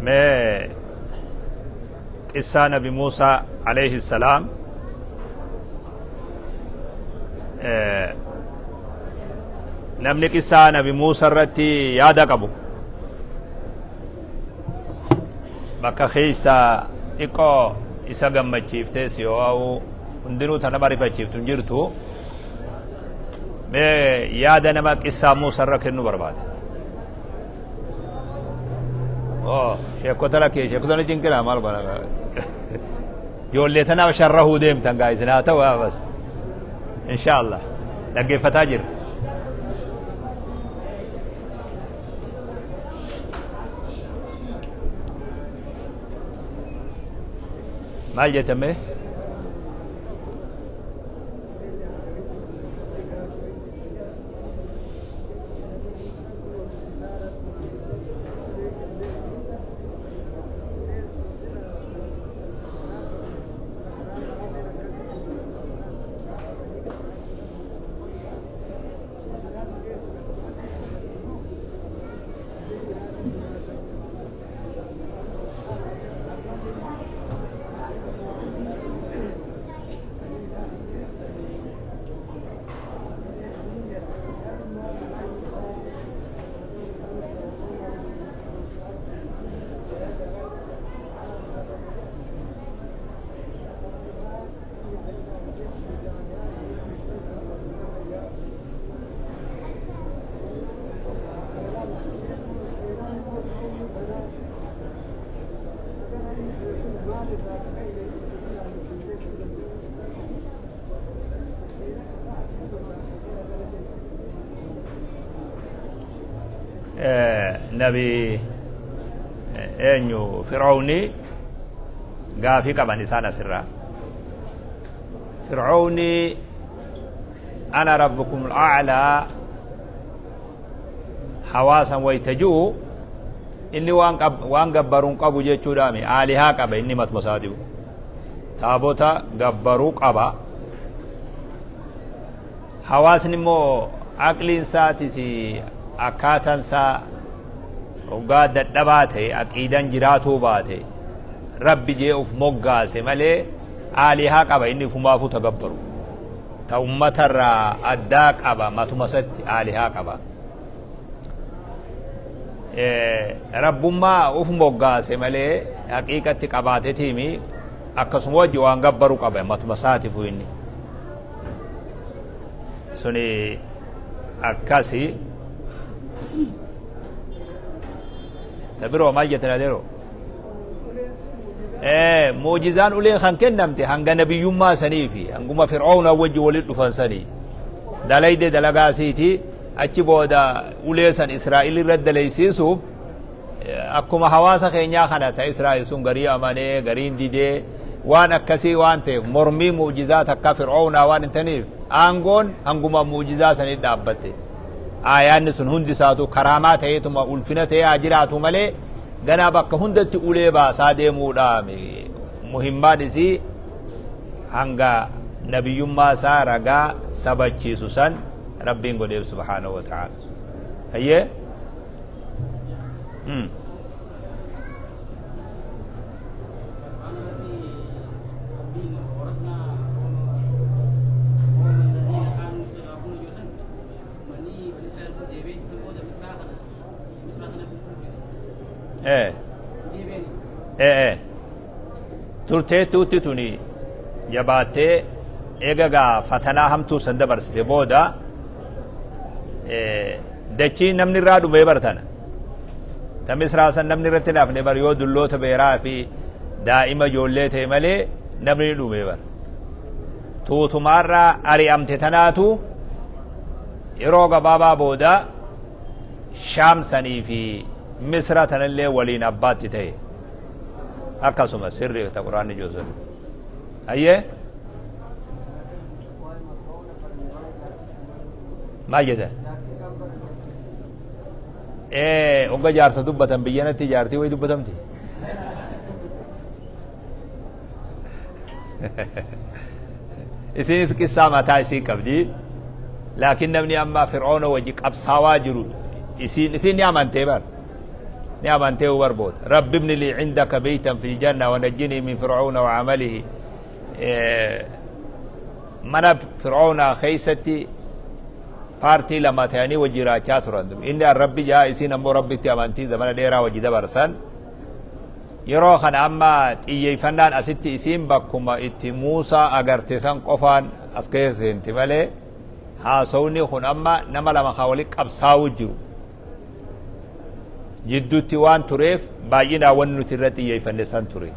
Mee qissaa Nabi Muusaa alayhi salaam namni qissaa Nabi Muusaa irratti yaada qabu bakka keessa xiqqoo isa gammachiiftee si ho'aa'u hundinuu ta nama rifachiiftu hin jirtu. Mee yaada nama qissaa Muusaa irra kennu barbaada. Oh, sheekota lakkee sheekota ni cinqilaa maal godha. Ijoollee tanaaf sharrahuu deemtan gaa isin haa ta'u haa bas. Inshaallah dhaggeeffataa jirra. Maal jettan mee? Nabi eenyu Fir'aawni gaafii qaban isaan asirraa. Fir'aawni ana rabbukum al'a'laa hawaasan wayta ji'u inni waan gabbaruun qabu jechuudhaami aalihaa qaba inni matuma isaatiif taabota gabbaruu qaba. Hawaasni immoo aqliin isaatis akkaataan isaa hoggaa dadhabaa ta'e aqiidaan jiraatuu baate rabbi jee uf moggaase malee aalihaa qaba inni ufumaafuu tagabbaru. Ta ummatarraa addaa qaba matuma isatti aalihaa qaba. Rabbummaa uf moggaase malee haqiiqatti qabaatetiimi akkasuma wajji waan gabbaru qaba matuma isaatifu inni. Suni akkasi. Ta biroo maal jettan adeeroo? Muujizaan uleen kan kennamte hanga nabiyyummaa sanii fi hanguma Fir'aawna wajji walitti dhufan sanii. Dalayde dalagaa isiiti achi booda ulee san Israa'il irra dalaysiisuuf akkuma hawaasa keenyaa kana ta Israa'il sun garii amanee gariin didee waan akkasii waan ta'eef mormii muujizaa takka Fir'aawnaa waan hin taniif aangoon hanguma muujizaa sanii dhaabbatte. Aayaanni sun hundi isaatu karaamaa ta'eetuma ulfina ta'ee haa jiraatu malee ganaa bakka hundatti ulee baasaa deemuudhaan muhimmaan isii hanga nabiyyummaa isaa ragaa sabachiisu san Rabbiin godheef subhaanahu wa ta'ala. Hayyee? Turteettuutti tuni jabaattee eega gaa fatanaa hamtuu san dabarsite booda dachii namni irraa dhumee bartana. Ta Misraa san namni irratti naafne bar yoo dulloota beeraa fi daa'ima ijoollee ta'e malee namni ni dhumee bar. Tuutumaarraa ari'amte tanaatu yeroo gabaabaa booda Shaam sanii fi Misra tanallee waliin abbaatti ta'e. Akkasuma sirri ta Quraanni jiru sun. Hayyee? Maal jetta? Hogga jaarsa dubbatan biyyanatti jaartii wayi dubbatamti. Isinis qissaa mataa isii qabdi. Laakiin namni amma Fir'oona wajji qabsaawaa jiru isiin ni amantee bar. Ni amantee barboota. Rabbi ibni lii cindaka beytan fi ljanna wanajjinii min fircauna wa camalihi. Mana fircaunaa keeysatti paartii lama ta'anii wajji jiraachaa turan. Inni an rabbi jaa, isiin ammoo rabbitti amantii zamana dheeraa wajji dabarsan. Yeroo kana amma xiyyeeffannaan asitti isiin bakkuma itti Muusaa agarte san qofaan as keessa seenti malee, haasawni kun amma nama lama kan walitti qabsaa'u jiru jidduutti waan tureef, baay'inaan wanni nuti irratti xiyyeeffanne san ture.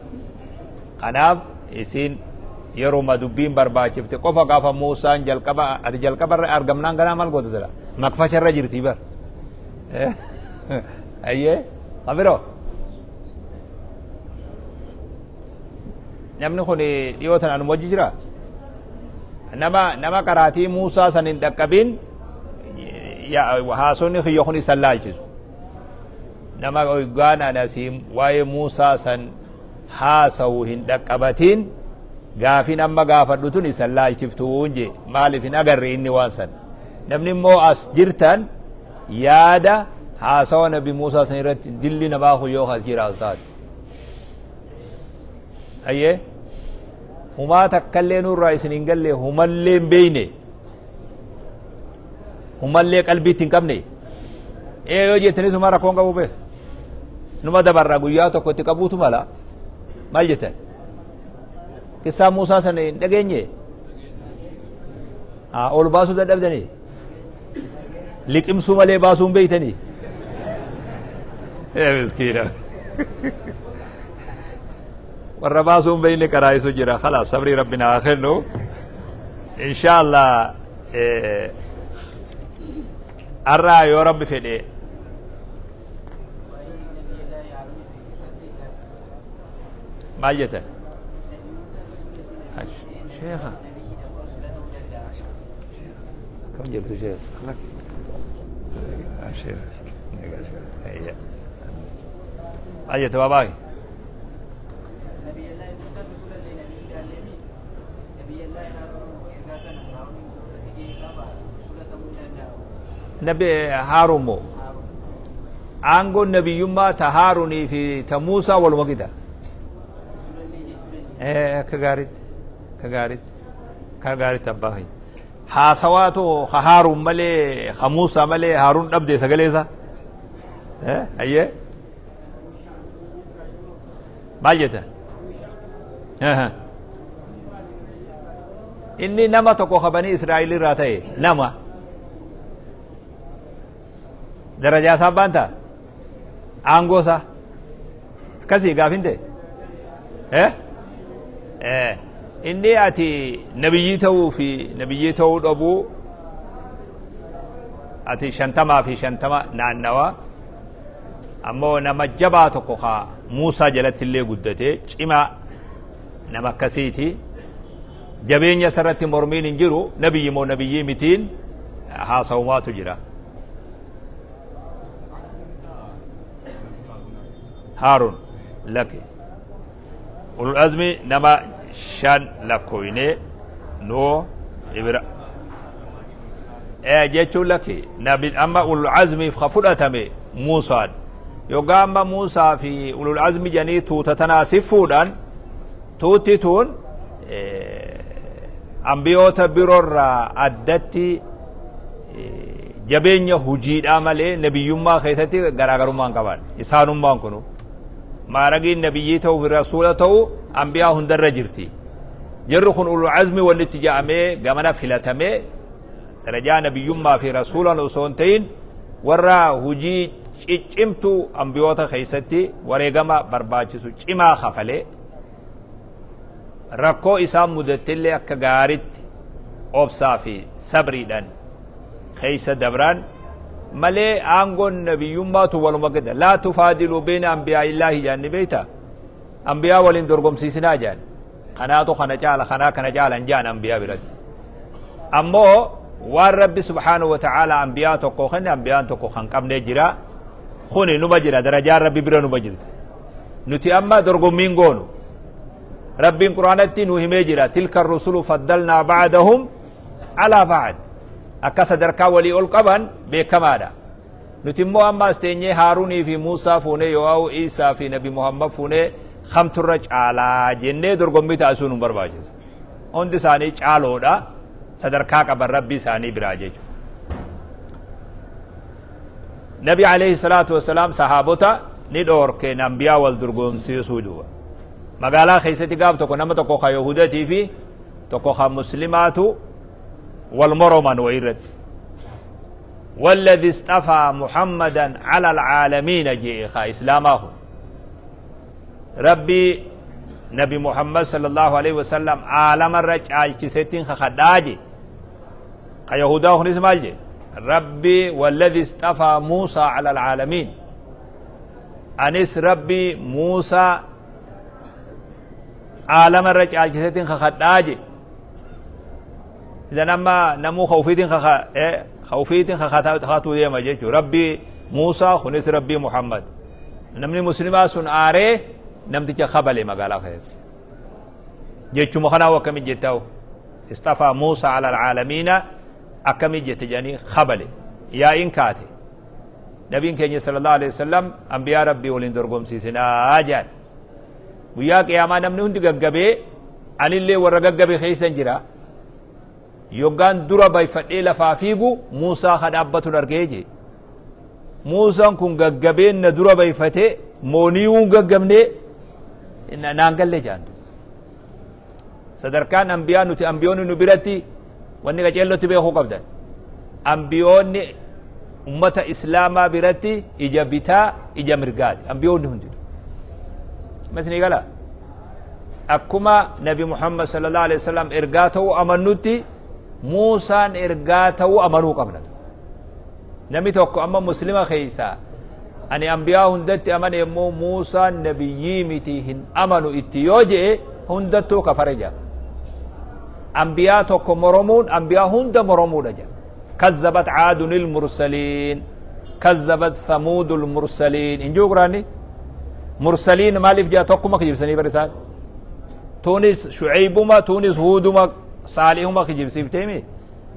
Kanaaf isiin yeruma dubbiin barbaachifte qofa, gaafa Muusaan jalqaba, ati jalqaba irra argamnaan ganaa maal goota jira, makfacha irra jirti bar. Ayyee, kabiroo namni kun dhiyoo tan anuma wajji jira. Nama qaraatii Muusaa san hin dhaqqabin, haasonni kiyya kun isan laalchisu. Nama hoggaan anasii waa'ee Muusaa san haasawu hin dhaqqabatin, gaafin amma gaafadhu tun isan laalchiftuun je. Maaliif hin agarre inni waan san? Namni immoo as jirtan yaada haasawa nabi Muusaa san irratti dilli namaa kun yoo as jiraatu taate. Ayyee, humaa takkallee nurraa isin hin galle, humallee hin beeyne, humallee qalbiitti hin qabne. Ee, yoo jettanis humaa rakkoon qabu beek, numa dabarraa guyyaa tokko itti qabuutu mala. Maal jettan? Qissaa Muusaa san hin dhageenye? Ol baasuu dadhabdanii liqimsuu malee baasuu hin beeytanii? Miskiina, warra baasuu hin beeyne karaayisu jira. Khalaas, sabrii rabbi naa kennu, insha Allah. Arraa yoo rabbi fedhe maal jettan? Sheekha, akkam jirtu sheekha? Maal jette baabaa? Nabiyyallahi Musa rasulallee nabii ilaalleemi, Nabiyyallahi Haaruun ergaa kana Fir'aawniin irratti gahee qaba, rasula ta'uu danda'a. Nabi Haaruun moo? Haaruun. Aangoon nabiyyummaa ta Haarunii fi ta Muusaa waluma qixa. Rasulallee jechuu dandeenya. Akka gaaritti, akka gaaritti, akka gaaritti abbaa keenya. Haasawaatu ka Haaruun malee, ka Muusaa malee Haaruun dhabde sagalee isaa. Ayyee, maal jetta? Inni nama tokko ka banii Israa'el irraa ta'e, nama darajaa isaa abbaan ta'a, aangoo isaa akkasii gaafin ta'e. Inni ati nabiyyii ta'uu fi nabiyyii ta'uu dhabuu ati 50 fi 50 naannawa. Ammoo nama jabaa tokko ka Muusaa jalatti illee guddatee cimaa nama akkasiiti. Jabeenya isarratti mormiin hin jiru. Nabiyyi moo nabiyyii mitiin haasawumaatu jira. Haarun laki ulul azmi nama shan lakkoyne noo ibra jechuun laki nabi. Amma ulul azmiif ka fudhatame Muusaan. Yoggaa amma Muusaa fi ulul azmi janii tuuta tanaa si fuudhan, tuutti tun ambiyoota biroorraa addatti jabeenya hujiidhaa malee nabiyyummaa keessatti garaagarummaa hin qaban. Isaanummaan kunu maaragiin nabiyyii ta'uu fi rasuula ta'uu ambiyaa hundarra jirti. Jarri kun ulul azmi walitti ja'amee gamana filatamee darajaa nabiyyummaa fi rasuulan osoo hin ta'in, warra hujii ciccimtuu ambiyoota keessatti wareegama barbaachisu cimaa kafalee, rakkoo isaan mudattillee akka gaaritti obsaa fi sabriidhaan keessa dabran malee, aangoon nabiyyummaatu waluma gada. Laa tufaadiluu beena ambiyaa illaahi jaanni beeyta, ambiyaa waliin dorgomsiisinaa jaan. Kanaatu kana caala, kanaa kana caalan jaan ambiyaa biratti. Ammoo waan rabbi subhaanahu wa ta'ala ambiyaa tokko kenne ambiyaan tokko kan qabne jira. Kuni numa jira, darajaan rabbi bira numa jirti. Nuti amma dorgommiin goonu, rabbiin quraanatti nu himee jira: tilka rusulu faddalnaa ba'dahum alaa ba'd. Akka sadarkaa walii ol qaban beekamaadha. Nuti immoo amma as teenyee Haaruunii fi Muusaa fuunee yoo'aa Iisaa fi Nabi Muhammad fuunee kamturra caalaa jennee dorgommii taasisuun nu barbaachisu. Hundi isaanii caaloodha, sadarkaa qaban Rabbii isaanii biraa jechuudha. Nabi alayhi salaatu wassalaam sahaabota ni dhoorke ambiyaa wal dorgomsiisuu duuba. Magaalaa keessatti gaaf tokko nama tokko ka Yahudatii fi tokko ka Muslimaatu wal moroman wayirratti. والذي اصطفى محمدا على العالمين جئ خا إسلامه ربي نبي محمد صلى الله عليه وسلم عالم الرجال كستين خداجي يهودا خنيس مالجي ربي والذي اصطفى موسى على العالمين أنس ربي موسى عالم الرجال كستين خداجي إذا نما نمو خوفيتين خوفيتين خاتو ديما جيتو ربي موسى خنيس ربي محمد نمني مسلمة سن آري نمتك خبلي مقالا خير جيتو مخنا وكمي جيتاو اصطفى موسى على العالمين أكمي جيتجاني خبلي يا إن كاتي نبي كيني صلى الله عليه وسلم أنبياء ربي ولين درقوم سيسنا آجان وياك يا ما نمني هندي قبي أن اللي ورقا قبي خيسن جرا يوغان درا بايفدي لفا فيغو موسى خد أبتو نرقيجي موسى كن قبين ندرا بايفتي مونيون قبني نانقل لي جاندو sadarkaan ambiyaa nuti ambiyoonni nu biratti wanni qaceellotti beekuu qabdan ambiyoonni ummata islaamaa biratti ija bitaa ija mirgaati ambiyoonni hundinuu masni gala akkuma nabi Muhammad sallallahu alaihi wasallam ergaa ta'uu amannutti Muusaan ergaa ta'uu amanuu qabna. Namni tokko amma muslima keessaa ani ambiyaa hundatti amane immoo Muusaan nabiyyii miti hin amanu itti yoo je'e hundattuu kafare jedhama. أنبياء توكو مرمون أنبياء هند مرمون جا كذبت عاد المرسلين كذبت ثمود المرسلين إن جو قراني مرسلين مالف جا توكو ما كجيب سني برسال تونس شعيبما تونس هودما صالحهما كجيب سيفتيمي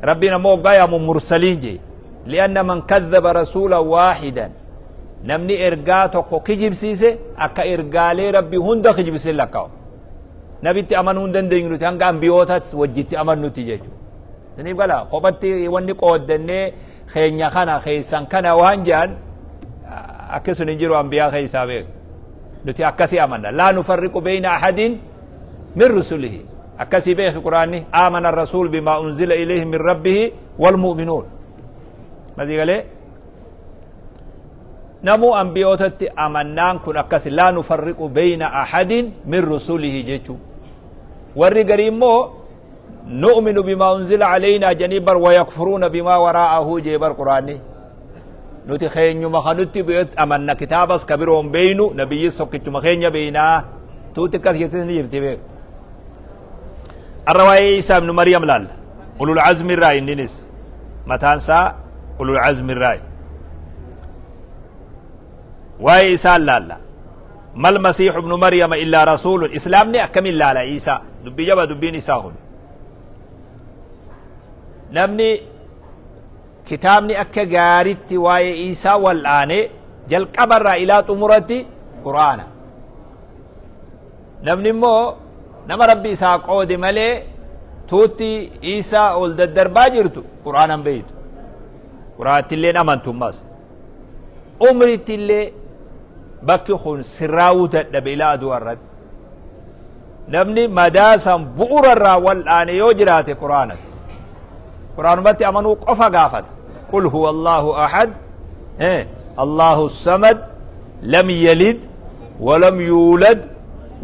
ربنا مو قايا مرسلين جي لأن من كذب رسولا واحدا نمني إرقا توكو كجيب سيسي أكا إرقالي ربي هند كجيب سيلكاو nabitti amanuu hin dandeenyu nuti hanga ambiyootaatti wajjitti amannuti jechuudha. Isiniif gala kophatti wanni qooddannee keenya kana keessan kana waan jedhan akkasuma hin jiru ambiyaa keessaa beeku. Nuti akkasii amanna. Laa nufarriqu bayna ahadin min rusulihi. Akkasii beeki Quraanni aamana rasuul bimaa unzila ilayhi min rabbihi wal mu'minuun. Masii galee namuu ambiyootatti amannaan kun akkasi laa nufarriqu bayna ahadin min rusulihi jechuudha. Warri garii immoo nu'minu bimaa unzila alaynaa jedhanii bar wayakfuruuna bimaa waraa'ahu jee bar Quraanni. Nuti keenyuma kanutti bu'etti amanna kitaabas ka biroon beeynu nabiyyis tokkichuma keenya beeynaa tuuti akkas jettee ni jirti beeku. Arra waa'ee Iisaa ibnu Maryam laalla. Ulul azmi irraa inninis mataan isaa ulul azmi irraa. Waa'ee isaa laalla. ما المسيح ابن مريم إلا رسول إسلامني أكمل لا لا عيسى دبي جبا دبين إساء هون نمني كتابني أكا غارتي واي عيسى والآن جل قبر إلى تمرتي قرآن نمني مو نما ربي إساء قود ملي توتي عيسى ولد الدرباجرتو قرآن بيت قرآن تلي نمنتم بس عمري تلي bakki kun sirraawuu dadhabe ilaa aduu irratti namni madaasan bu'uura irraa wal'aane yoo jiraate quraana quraanumatti amanuu qofa gaafata qul huwa allahu ahad allahu samad lam yalid walam yuulad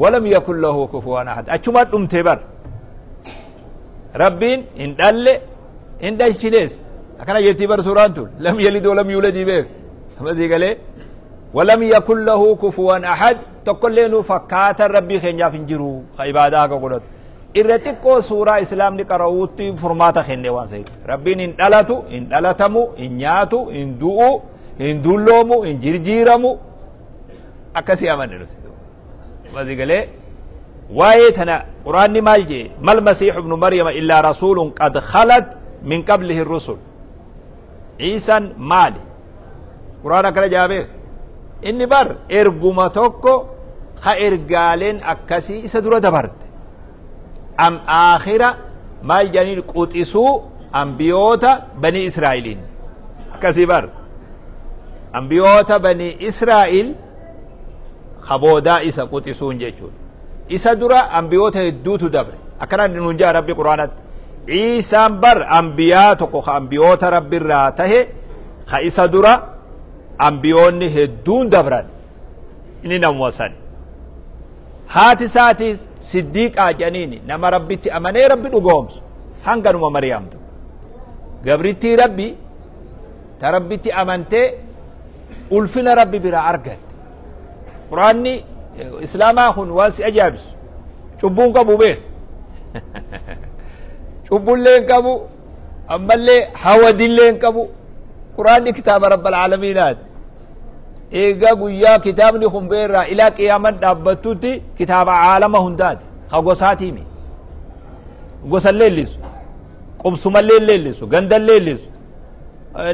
walam yakun lahu kufuwan ahad achuma dhumte bar rabbiin hin dhalle hin dhalchines akkana jettii bar suuraan tun lam yalid walam yuuladii beek amasii galee ولم يكن له كفوا أحد تقول له فكات ربي خنجا فنجرو خيبادا كقولت إرتكو سورة إسلام نقرأوتي فرماتا خنجا واسيت ربي إن دلتو إن دلتمو إن نياتو إن دوو إن دولومو إن جرجيرمو أكسي أمان نسيتو بس قال وايتنا قرآن مالجي ما المسيح ابن مريم إلا رسول قد خلت من قبله الرسل عيسى مالي Qur'aan akkana jaabee inni bar erguma tokko ka ergaaleen akkasii isa dura dabarte am aakhira maal jedhaniin quxisuu ambiyoota banii Israa'iliin akkasii bar ambiyoota banii Israa'il ka boodaa isa quxisuun jechuudha. Isa dura ambiyoota hedduutu dabre akkana nuun jaa Rabbi Qur'aanatti. Ciisaan bar ambiyaa tokko ka ambiyoota Rabbi irraa tahe ka isa dura ambiyoonni hedduun dabran inni namuma sani. Haati isaatis siddiiqaa jedhaniini nama Rabbitti amanee Rabbi dhugoomsu hanganuma Mariyaamtu. Gabrittii Rabbi ta Rabbitti amantee ulfina Rabbi biraa argatte. Quraanni Islaamaa kun waan si ajaa'ibsu cubbuun qabu beek. Cubbullee hin qabu, ammallee hawadillee hin qabu. Quraanni kitaaba Rabbal Aalamiinaati. Eegaa guyyaa kitaabni kun beerraa ilaa qiyaaman dhaabbattutti kitaaba caalama hundaati. Ka gosaatiimi. Gosa leellisu. Qubsumallee leellisu. Gandan leellisu.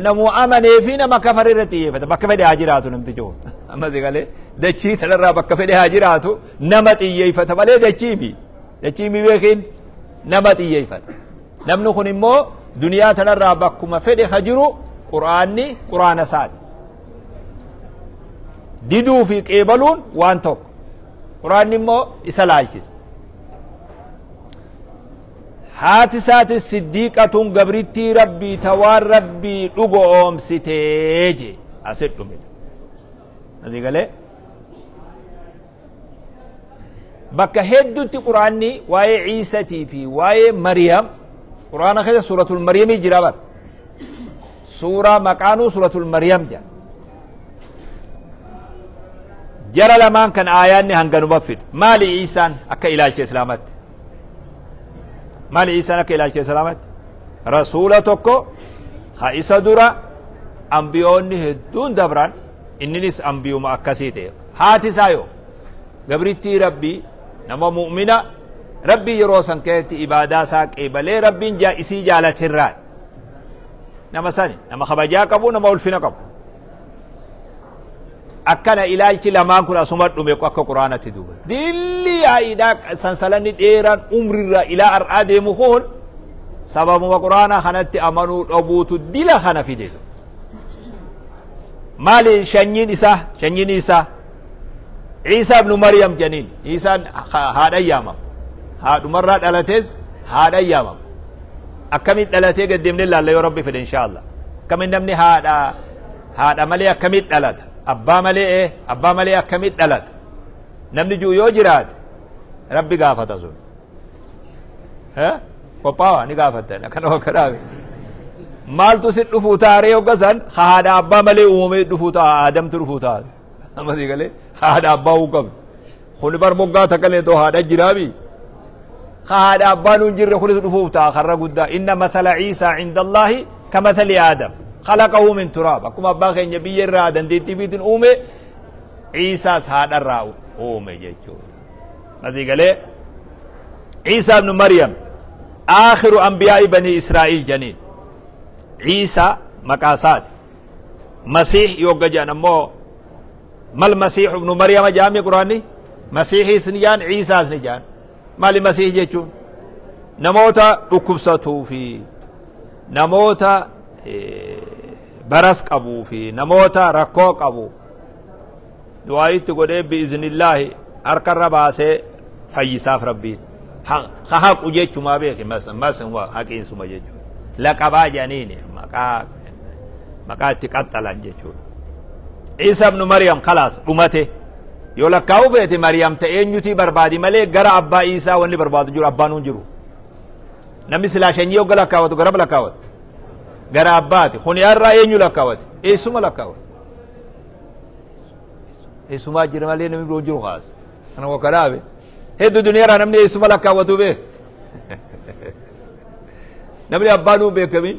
Namuu amanee fi nama kafare irratti xiyyeeffata. Bakka fedhe haa jiraatu namtichi kun. Amma si galee dachii tanarraa bakka fedhe haa jiraatu nama xiyyeeffata malee dachiimi. Dachiimi beekin nama xiyyeeffata. Namni kun immoo duniyaa tanarraa bakkuma fedhe ha jiru Qur'aanni Qur'aana isaati. Diduu fi qeebaluun waan tokko. Qur'aanni immoo isa laalchisa. Haati isaatis siddiiqatuun gabrittii Rabbii ta waan Rabbii dhugo oomsitee je asit dhumite. Asii galee bakka hedduutti Qur'aanni waa'ee Ciisatii fi waa'ee Mariyam Qur'aana keessa suuratul Mariyamii jira bar. Suuraa maqaanuu suuratul Mariyam jedha. Jara lamaan kan aayaanni hanganuma fixe. Maali Ciisaan akka ilaalcha Islaamatti? Maali Ciisaan akka ilaalcha Islaamatti? Rasuula tokko ha isa dura ambiyoonni hedduun dabran inninis ambiyuma akkasii ta'e. Haati isaa yoo gabrittii Rabbii nama mu'mina Rabbii yeroo san keessatti ibaadaa isaa qeebalee Rabbiin isii jaalatirraa nama sani nama kabajaa qabu, nama ulfina qabu. Akkana ilaalchi lamaan kun asuma dhume akka Quraanatti duuba. Dilli yaa'iidhaa sansalanni dheeraan umrirraa ilaa har'aa deemu kun sababuma Quraana kanatti amanuu dhabuutu dila kana fide. Maali shanyiin isaa? Shanyiin isaa Ciisaa ibnu Maryam janiin. Ciisaan haadha yaamama. Haadhumarraa dhalatees haadha yaamama. Akkamiin dhalatee gad deemnee laalla yoo Rabbi fedhe insha Allah. Akkamiin namni haadha malee akkamiin dhalata? Abbaa malee akkamiin dhalata? Namni jiru yoo jiraate Rabbi gaafata sun. Qophaawa ni gaafattan akkana wakkanaabe. Maaltu si dhufuu taaree hogga san haadha abbaa malee uumamee dhufuu ta'a Aadamtu dhufuu ta'a. Amma sii galee haadha abbaa uu qabdu. Kuni bar moggaa takka illee too haadha jiraami. Haadha abbaan hin jirre kunis dhufuuf ta'a karra guddaa. إن مثل عيسى عند الله كمثل آدم. خلقه من تراب. Akkuma abbaa keenya biyya irraa dandeettii fiitiin uume Ciisaas haadha irraa uume jechuudha. Asii galee Ciisaa ibnu Maryam آخر أنبياء بني إسرائيل janiin. Ciisaa maqaa isaati. Masiix yogga jedhan ammoo ما المسيح ابن مريم jaami Quraanni Masiixiis ni jaan, Ciisaas ni jaan. Maali Masiix jechuun? Namoota dhukkubsatuu fi namoota baras qabuu fi namoota rakkoo qabu du'aa itti godhee بإذن الله harkarra baasee fayyisaaf Rabbiin. Ha haqu jechumaa beeki mas haqiinsuma jechuudha. Laqabaa jedhaniini maqaa itti qaxxalan jechuudha. Ciisa ibnu Maryam kalaas dhumate. Yoo lakkaa'uu feete Maryam ta'e eenyutii barbaadi malee gara abbaa Iisaa wanni barbaadu jiru abbaan hin jiru. Namni silaa shanyii hogga lakkaawatu gara lakkaawatu. Gara abbaati. Kuni har'aa eenyu lakkaawate? Eessuma lakkaawate. Eessumaa jira malee namni biroo jiru kaas. Kana wakkanaabe. Hedduu duniyaarraa namni eessuma lakkaawatu beek. Namni abbaa nuu beekamin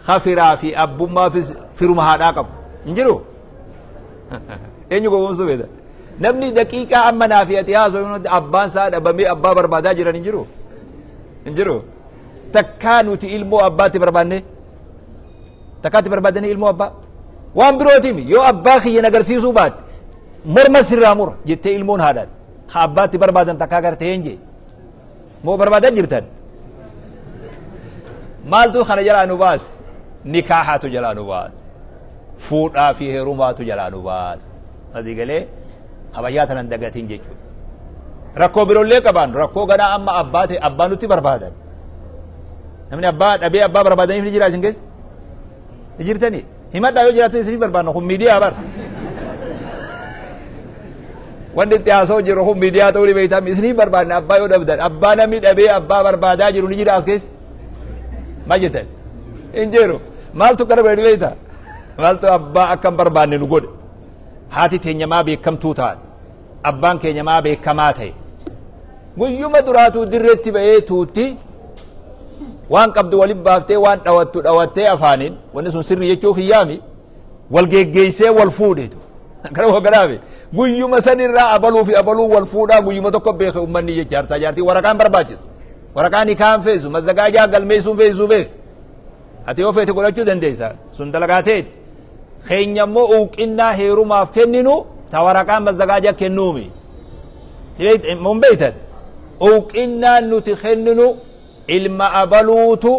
kafiraa fi abbummaafis firuma haadhaa qabu. Hin jiru? Eenyu gowwoomsuu beekta? Namni daqiiqaa amma naa fi ati haasoo abbaan isaa dhabamee abbaa barbaadaa jiran hin jiru? Hin jiru? Takkaa nuti ilmoo abbaatti barbaanne? Takkaatti barbaadanii ilmoo abbaa? Waan birootiimi yoo abbaa kiyya agarsiisuu baatte morma sirraa mura jettee ilmoon haadhaan ha abbaatti barbaadan takkaa gartee hin jee moo barbaadan jirtan. Maaltu kana jalaa nu baase? Nikaahaatu jalaa nu baase, fuudhaa fi heerumaatu jalaa nu baase. Asii galee kabajaa tanan dagatiin jechuudha. Rakkoo biroollee qabaan rakkoo ganaa amma abbaa ta'e abbaa nutti barbaadan. Namni abbaa dhabee abbaa barbaadaniif ni jira isin keessa? Ni jirtanii? Himadhaa yoo jiraatan isin barbaadna, kun miidiyaa bara. Wanni itti haasa'u jiru kun miidiyaa ta'uu ni beektaa, isinii barbaadna abbaa yoo dhabdan. Abbaa namni dhabee abbaa barbaadaa jiru ni jira as keessa? Maal jettan? Hin jiru. Maaltu kana godhe ni beektaa? Maaltu abbaa akka hin barbaanne nu godhe? Haati teenya maa beekamtuu taate? Abbaan keenya maa beekamaa ta'e? Guyyuma duraatuu dirreetti ba'ee tuutti waan qabdu walin baaftee waan dhawattu dhawattee afaaniin wanni sun sirri jechuu kiyyaami wal geggeessee wal fuudheetu. Kana hogganaame guyyuma sanirraa abaluu fi abaluu wal fuudhaa guyyuma tokko beeke ummanni jecha jaarsaa jaartii waraqaan barbaachisu. Waraqaan hikaan feesu mazzagaajaa galmeessuun feesuu beeke. Ati yoo feete godhachuu dandeessa sun dalagaa ta'eeti. Keenya immoo uuqinnaa heerumaaf kenninu ta waraqaan mazzagaajaa kennuumi. Mun beektan uuqinnaan nuti kenninu ilma abaluutu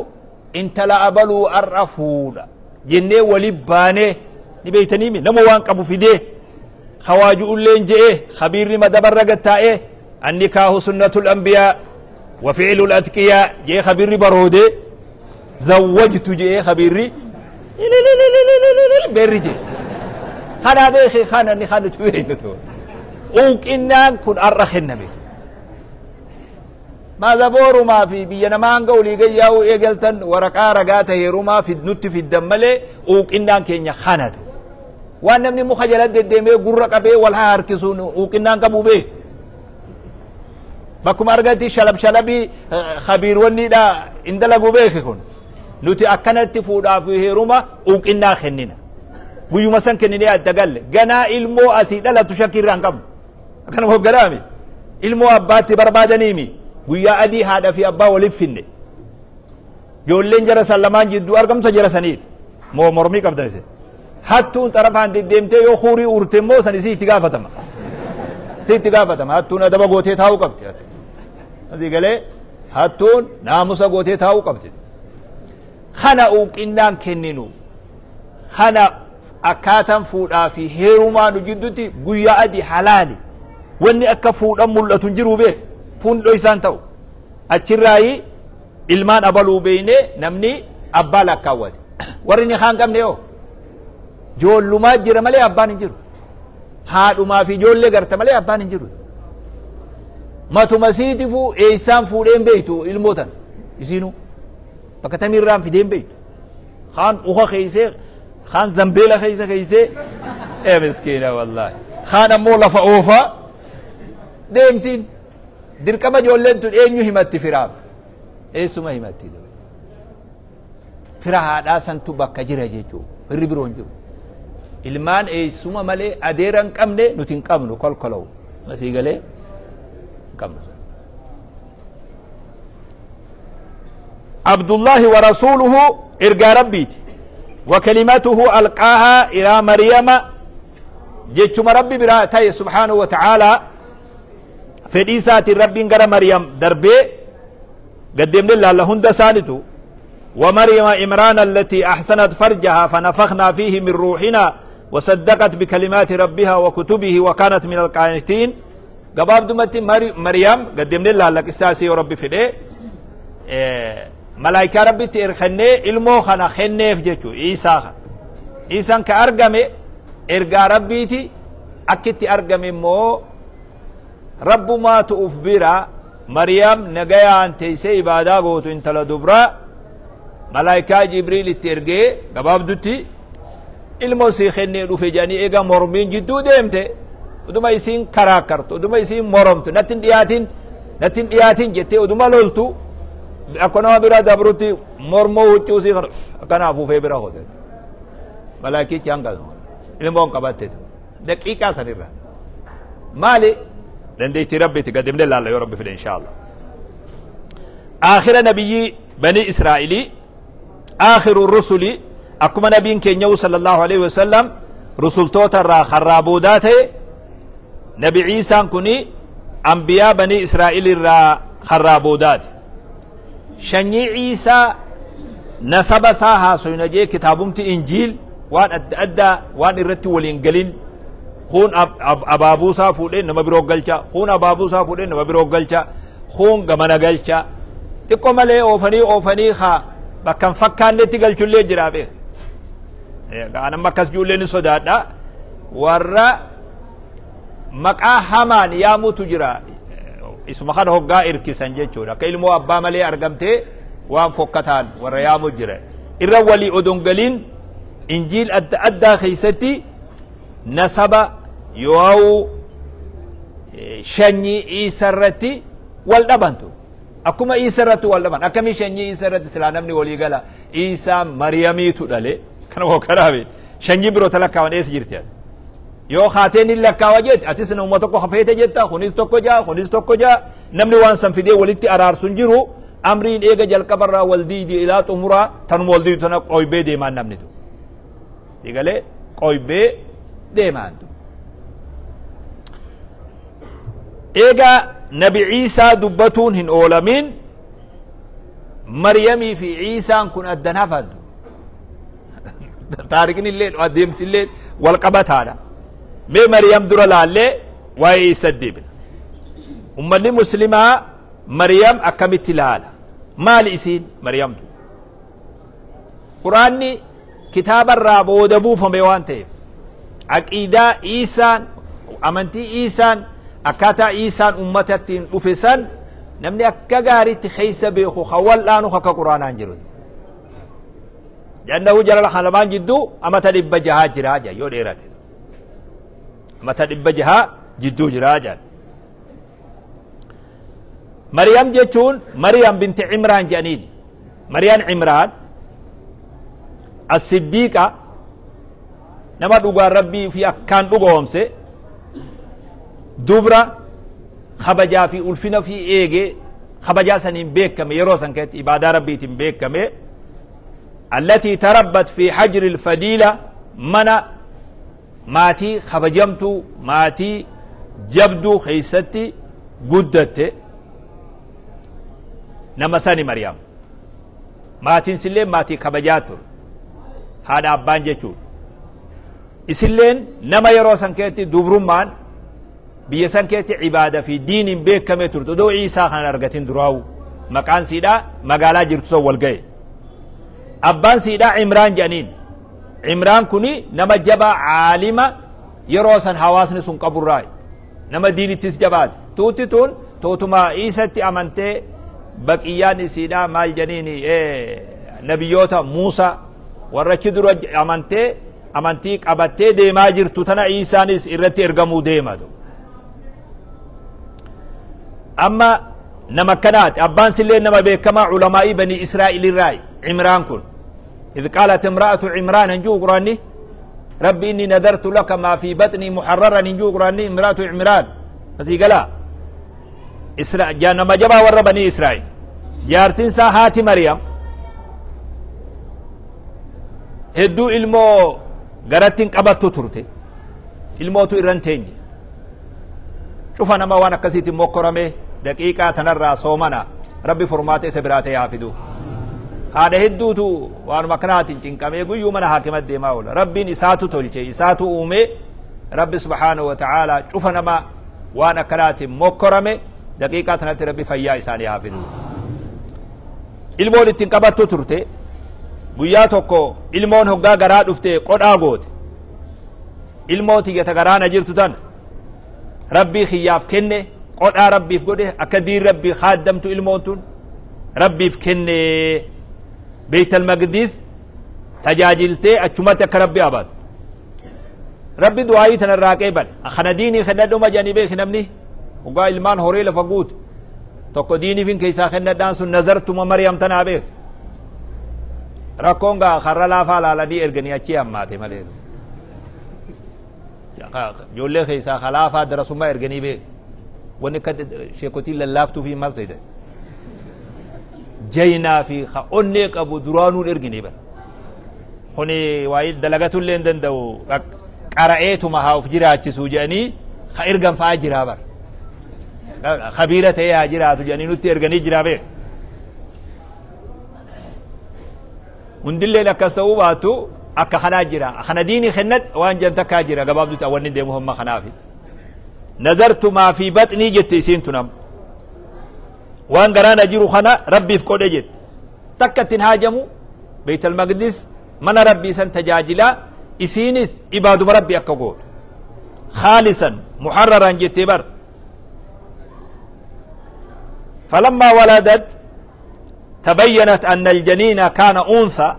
intala abaluu ar'a fuudha jennee wali baanee ni beektaniimi nama waan qabu fidee khawaaju'ulleen je'ee khabiirri madabarra gattaa'ee annikaahu sunnatul anbiyaa wa fi'lul atqiyaa je'ee khabiirri baroodee zawwajtu je'ee khabiirri beerri je'e kanaa beekee kana ni kan nuti beeknu uuqinnaan kun ar'a kenname. Maza boorumaa fi biyya namaa hanga olii gayyaa'uu eegaltan waraqaa ragaa ta'e heerumaa nutti fiddan malee uuqinnaan keenya kanatu. Waan namni muka jala deddeemee gurra qabee wal haa harkisuun uuqinnaan qabu beek. Bakkuma argatti shalab shalabii khabiirwanniidha hin dalagu beeke kun. Nuti akkanatti fuudhaa fi heeruma uuqinnaa kennina. Guyyuma san kenninee adda galle. Ganaa ilmoo asii dhalatu shakkii irraa hin qabnu. Akkanuma hogganaami. Ilmoo abbaatti barbaadaniimi. Guyyaa adii haadha fi abbaa waliif finne. Ijoolleen jara san lamaan jidduu argamsa jara saniiti. Moo mormii qabdan isin. Hattuun xarafaan deddeemtee yoo huurii urte immoo san isii itti gaafatama. Isii itti gaafatama. Hattuun adaba gootee taa'uu qabdi. Asii galee hattuun naamusa gootee taa'uu qabdi. Kana uuqinnaan kenninu. Kana akkaataan fuudhaa fi heerumaa nu jidduutti guyyaa adii halaali. Wanni akka fuudhan mul'atu hin jiru beek. Fuundhoo isaan ta'u. Achirraayi ilmaan abaluu beeknee namni abbaa lakkaawwate. Warri ni kaan qabne yoo joollumaa jira malee abbaan hin jiru. Haadhumaa fi ijoollee garta malee abbaan hin jiru. Matuma siitifuu eessaan fuudheen beektu ilmootan isiinuu bakka tamiirraan fideen beektu. Kaan uka keeysee kaan zambeela keessa keeysee ee miskiina wallaahi. Kaan ammoo lafa oofaa deemtiin. Dirqama ijoolleen tun eenyu himatti firaaf? Eessuma himatti? Fira haadhaa santu bakka jira jechuudha. Firri biroo hin jiru. Ilmaan eessuma malee adeera hin qabne nuti hin qabnu kolkoloo. Masii galee hin qabnu. Abdullahi wa rasuuluhu ergaa rabbiiti. Wa kalimatuhu alqaahaa ilaa Maryama jechuma rabbi biraa ta'e subhaanahu wa ta'aalaa fedhii isaatiin rabbiin gara Maryam darbee gaddeemnee laalla hunda isaanitu. ومريم عمران التي أحسنت فرجها فنفخنا فيه من روحنا وصدقت بكلمات ربها وكتبه وكانت من القانتين. قباب دمتي مريم قدمنا لها لك الساسي وربي فدي ملائكة ربي ترخني ilmoo kana kenneef jechuu Iisaa kana. Iisaan ka argame ergaa rabbiiti akkitti argame immoo rabbumaatu uf bira Maryam nagayaan teessee ibaadaa gootu intala dubraa malaayikaa Jibriil itti ergee gabaabdutti ilmoo sii kennee dhufe jedhanii eega mormiin jidduu deemte uduma isiin karaakkartu uduma isiin moromtu natti hin dhiyaatin jettee uduma loltu akka nama bira dabrutti mormoo huccuu sii kana akkana afuufee bira hote malaayikichi hanga ilmoon qabatte daqiiqaa sanirra maali dandeettii rabbiitti gadimne laalla yoo rabbi fedhe inshaallah. Aakhira nabiyyi bani Israa'ilii آخر الرسل Akkuma nabiin keenyahu sallallahu alaihi wasallam rusultoota irraa karraa boodaa ta'e, nabi Ciisaan kuni ambiyaa banii Israa'il irraa karraa boodaati. Shanyii Ciisaa, nasaba isaa haasoyna jee kitaabumti Injiil waan adda addaa waan irratti waliin galin, kun abaabuu isaa fuudhee nama biroo galcha, kun abaabuu isaa fuudhee nama biroo galcha, kun gamana galcha, xiqqoo malee oofanii oofanii haa bakka hin fakkaannetti galchullee jira beek. Anamma akkas ijoollee ni sodaadha. Warra maqaa hamaan yaamutu jira, isuma kana hoggaa irkisan jechuudha. Akka ilmoo abbaa malee argamtee waan fokkataan warra yaamu jira. Irra walii odon galiin Injiil adda addaa keessatti nasaba yoo shanyii Iisa irratti wal dhabantu. Akkuma Iisa irratti wal dhaban, akkamii shanyii Iisa irratti silaa namni walii gala? Iisaa Mariyamiitu dhale kana hokkaraabe, shanyii biroo talakkaawan eessa jirti as? Yoo haateen hin lakkaawa jette, atis nama tokko hafeete jetta, kunis tokko jaa, kunis tokko jaa, namni waan san fidee walitti araarsu hin jiru. Amriin eega jalqabarraa wal diidi ilaa xumuraa tanuma wal diidu tana qoybee deemaan namni tu eegalee qoybee deemaan tu. Eega nabi Ciisaa dubbatuun hin oolamin, Maryamii fi Ciisaan kun addan hafantu. Taarikni illee adeemsi illee wal qabataadha. Mee Maryam dura laallee waa'ee Iisa deebina. Ummanni muslimaa Maryam akkamitti ilaala? Maali isiin Maryamtu? Quraanni kitaaba irraa booda buufame waan ta'eef, aqiidaa Iisaan, amantii Iisaan, akkaataa Iisaan ummatatti hin dhufe san namni akka gaariitti keessa beeku ka wal'aanu akka Quraanaan jiru. Jannahu jara lamaan jidduu amata 600 jira jaa, yoo dheerate amata 600 jidduu jira jaa. Maryam jechuun Maryam binti Cimraan jedhaniin. Maryam Cimraan as-Siddiiqa, nama dhugaan Rabbii fi akkaan dhugoomse, dubra kabajaa fi ulfina fi eege, kabajaa saniin beekame, yeroo san keessatti ibaadaa Rabbiitiin beekame, التي تربت في حجر الفضيلة, mana maatii kabajamtuu, maatii jabduu keessatti guddatte. Nama sani Maryam. Maatiin sillee maatii kabajaa ture, haadha abbaan jechuudha. Isilleen nama yeroo san keessatti dubrummaan biyya san keessatti ibaada fi diiniin beekame turte. Odoo Iisaa kana argatin duraawu maqaan siidhaa magaalaa jirtu san wal ga'e. Abbaan siidhaa Cimraan jedhaniin. Cimraan kuni nama jabaa, caalima yeroo san hawaasni sun qaburraa, nama diinittis jabaate. Tuutti tun tuutuma Iisatti amantee, baqiyyaan isiidhaa maal jedhaniin, nabiyyoota Muusa warra achi dura amantee, amantii qabattee deemaa jirtu tana Iisaanis irratti ergamuu deematu. Amma nama akkanaati. Abbaan sillee nama beekamaa ulamaa'ii banii Israa'il irraa Cimraan kun. إذ قالت امرأة عمران هنجو قراني ربي إني نذرت لك ما في بطني محررا، هنجو قراني امرأة عمران بس قال إسرائيل جاء نما جبا ور بني إسرائيل. jaartiin isaa haati Maryam hedduu ilmoo garattiin qabattu turte, ilmootu irran teenye. Cufa nama waan akkasiitiin mokkorame daqiiqaa tanarraa soomana, Rabbi furmaata isa biraa ta'e haa fidu. Haadha hedduutu waanuma akkanaatiin cinqamee guyyuu mana haakima deemaa oola. Rabbiin isaatu tolche, isaatu uume. Rabbi subhaanahu wa ta'aalaa cufa nama waan akkanaatiin mokkorame daqiiqaa tanatti Rabbi fayyaa isaanii haa fidu. Ilmoon ittiin qabattu turte. Guyyaa tokko ilmoon hoggaa garaa dhufte qodhaa goote: "Ilmoo tiyyata garaana jirtu tan Rabbii kiyyaaf kenne, qodhaa Rabbiif godhe, akka diin Rabbii kaaddamtu ilmoon tun Rabbiif kenne, Beeytal Maqdis tajaajiltee achumatti akka Rabbi abadu." Rabbi du'aayii tanarraa qeebale. Kana diinii kennadhuma jedhanii beeki. Namni hoggaa ilmaan horii lafa guutu tokko diiniifin keessaa kennadhaan sun nazartuma Maryam tanaa beek. Rakkoon gaa karra laafaa laalanii erganii achii hammaate malee, ijoollee keessaa kalaafaa darasummaa erganii beek. Wanni akka sheekotiin lallaaftuu fi maal ta'e jaynaa fi ka onnee qabu duraanuun ergine bara. Kuni waa'ee dalagatullee hin danda'u qara'eetuma haa of jiraachisuu jedhanii ka ergan fa'aa jiraa bara. Khabiira ta'ee haa jiraatu jedhanii nutti erganii jiraa beek. Hundilleen akkas ta'uu baatu akka kanaa jira. Kana diinii kennat waan jan takkaa jira gabaabduutti wanni deemu hamma kanaafi. Nazartu maa fi baxnii jette isiin tunam. Waan garaana jiru kana rabbiif qodhe jette. Takka ittiin haajamu Beeytal Maqdis mana rabbii san tajaajilaa isiinis ibaaduma rabbi akka gootu. Khaalisan muharraran jettee bar. فلما ولدت تبينت أن الجنين كان أنثى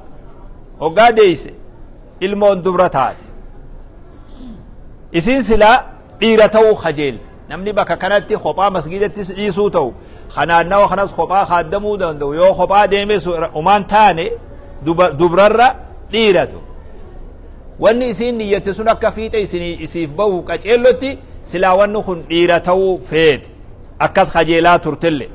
وقاديس ilmoon dubra taate isiin silaa dhiira ta'uu kajeelte namni bakka kanatti kophaa masgiidattis dhiisuu ta'u kanaannawa kanas kophaa kaaddamuu danda'u yoo kophaa deemes umaan taane dubrarra dhiiratu wanni isiin niyyatte sun akka fiixa isinii isiif bahu qaceellotti silaa wanni kun dhiira ta'uu feete akkas kajeelaa turtelle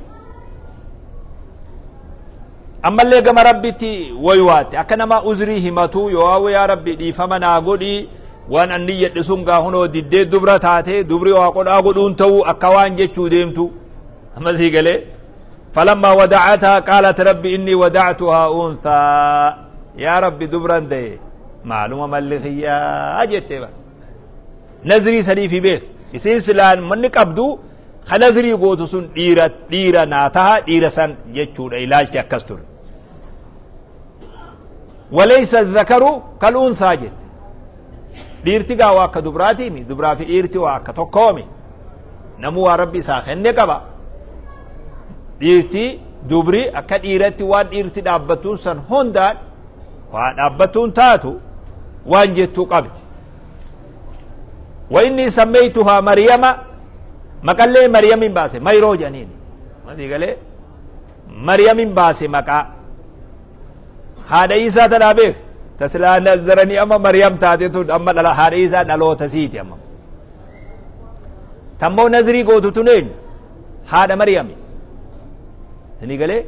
ammallee gama rabbitti waywaatte akka nama uzrii himatuu yoo hawwe yaa rabbi dhiifama naa godhii waan an niyyadhe sun gaa hunoo diddee dubra taate dubri waa qodhaa godhuun ta'uu akka waan jechuu deemtu amma sii galee falammaa wadacathaa qaalat rabbi innii wadactuhaa unthaa yaa rabbi dubran daye maaluma malli kiyyaa jettee bara nazrii saniifi beek isiin silaan manni qabdu ka nazrii gootu sun dhiira dhiira naa taha dhiira san jechuudha ilaalchi akkas ture walaysa dhakaru kal unthaa jette dhiirti gaa waa akka dubraatiimi dubraa fi dhiirti waa akka tokkoomi namuu waa rabbi isaa kenne qaba dhiirti dubri akka dhiiratti waan dhiirti dhaabbattuun san hundaan waa dhaabbattuun taatu waan jettuu qabdi wa inni sammeeytuhaa maryama maqallee maryamin baase mayroo jedhaniin masii galee maryamin baase maqaa haadha isaa tanaa beek tasilaa nazzaranii amma maryam taate tun amma dhala haadha isaa dhaloota siiti amma tammoo nazrii gootu tun eenyu haadha maryami isinii galee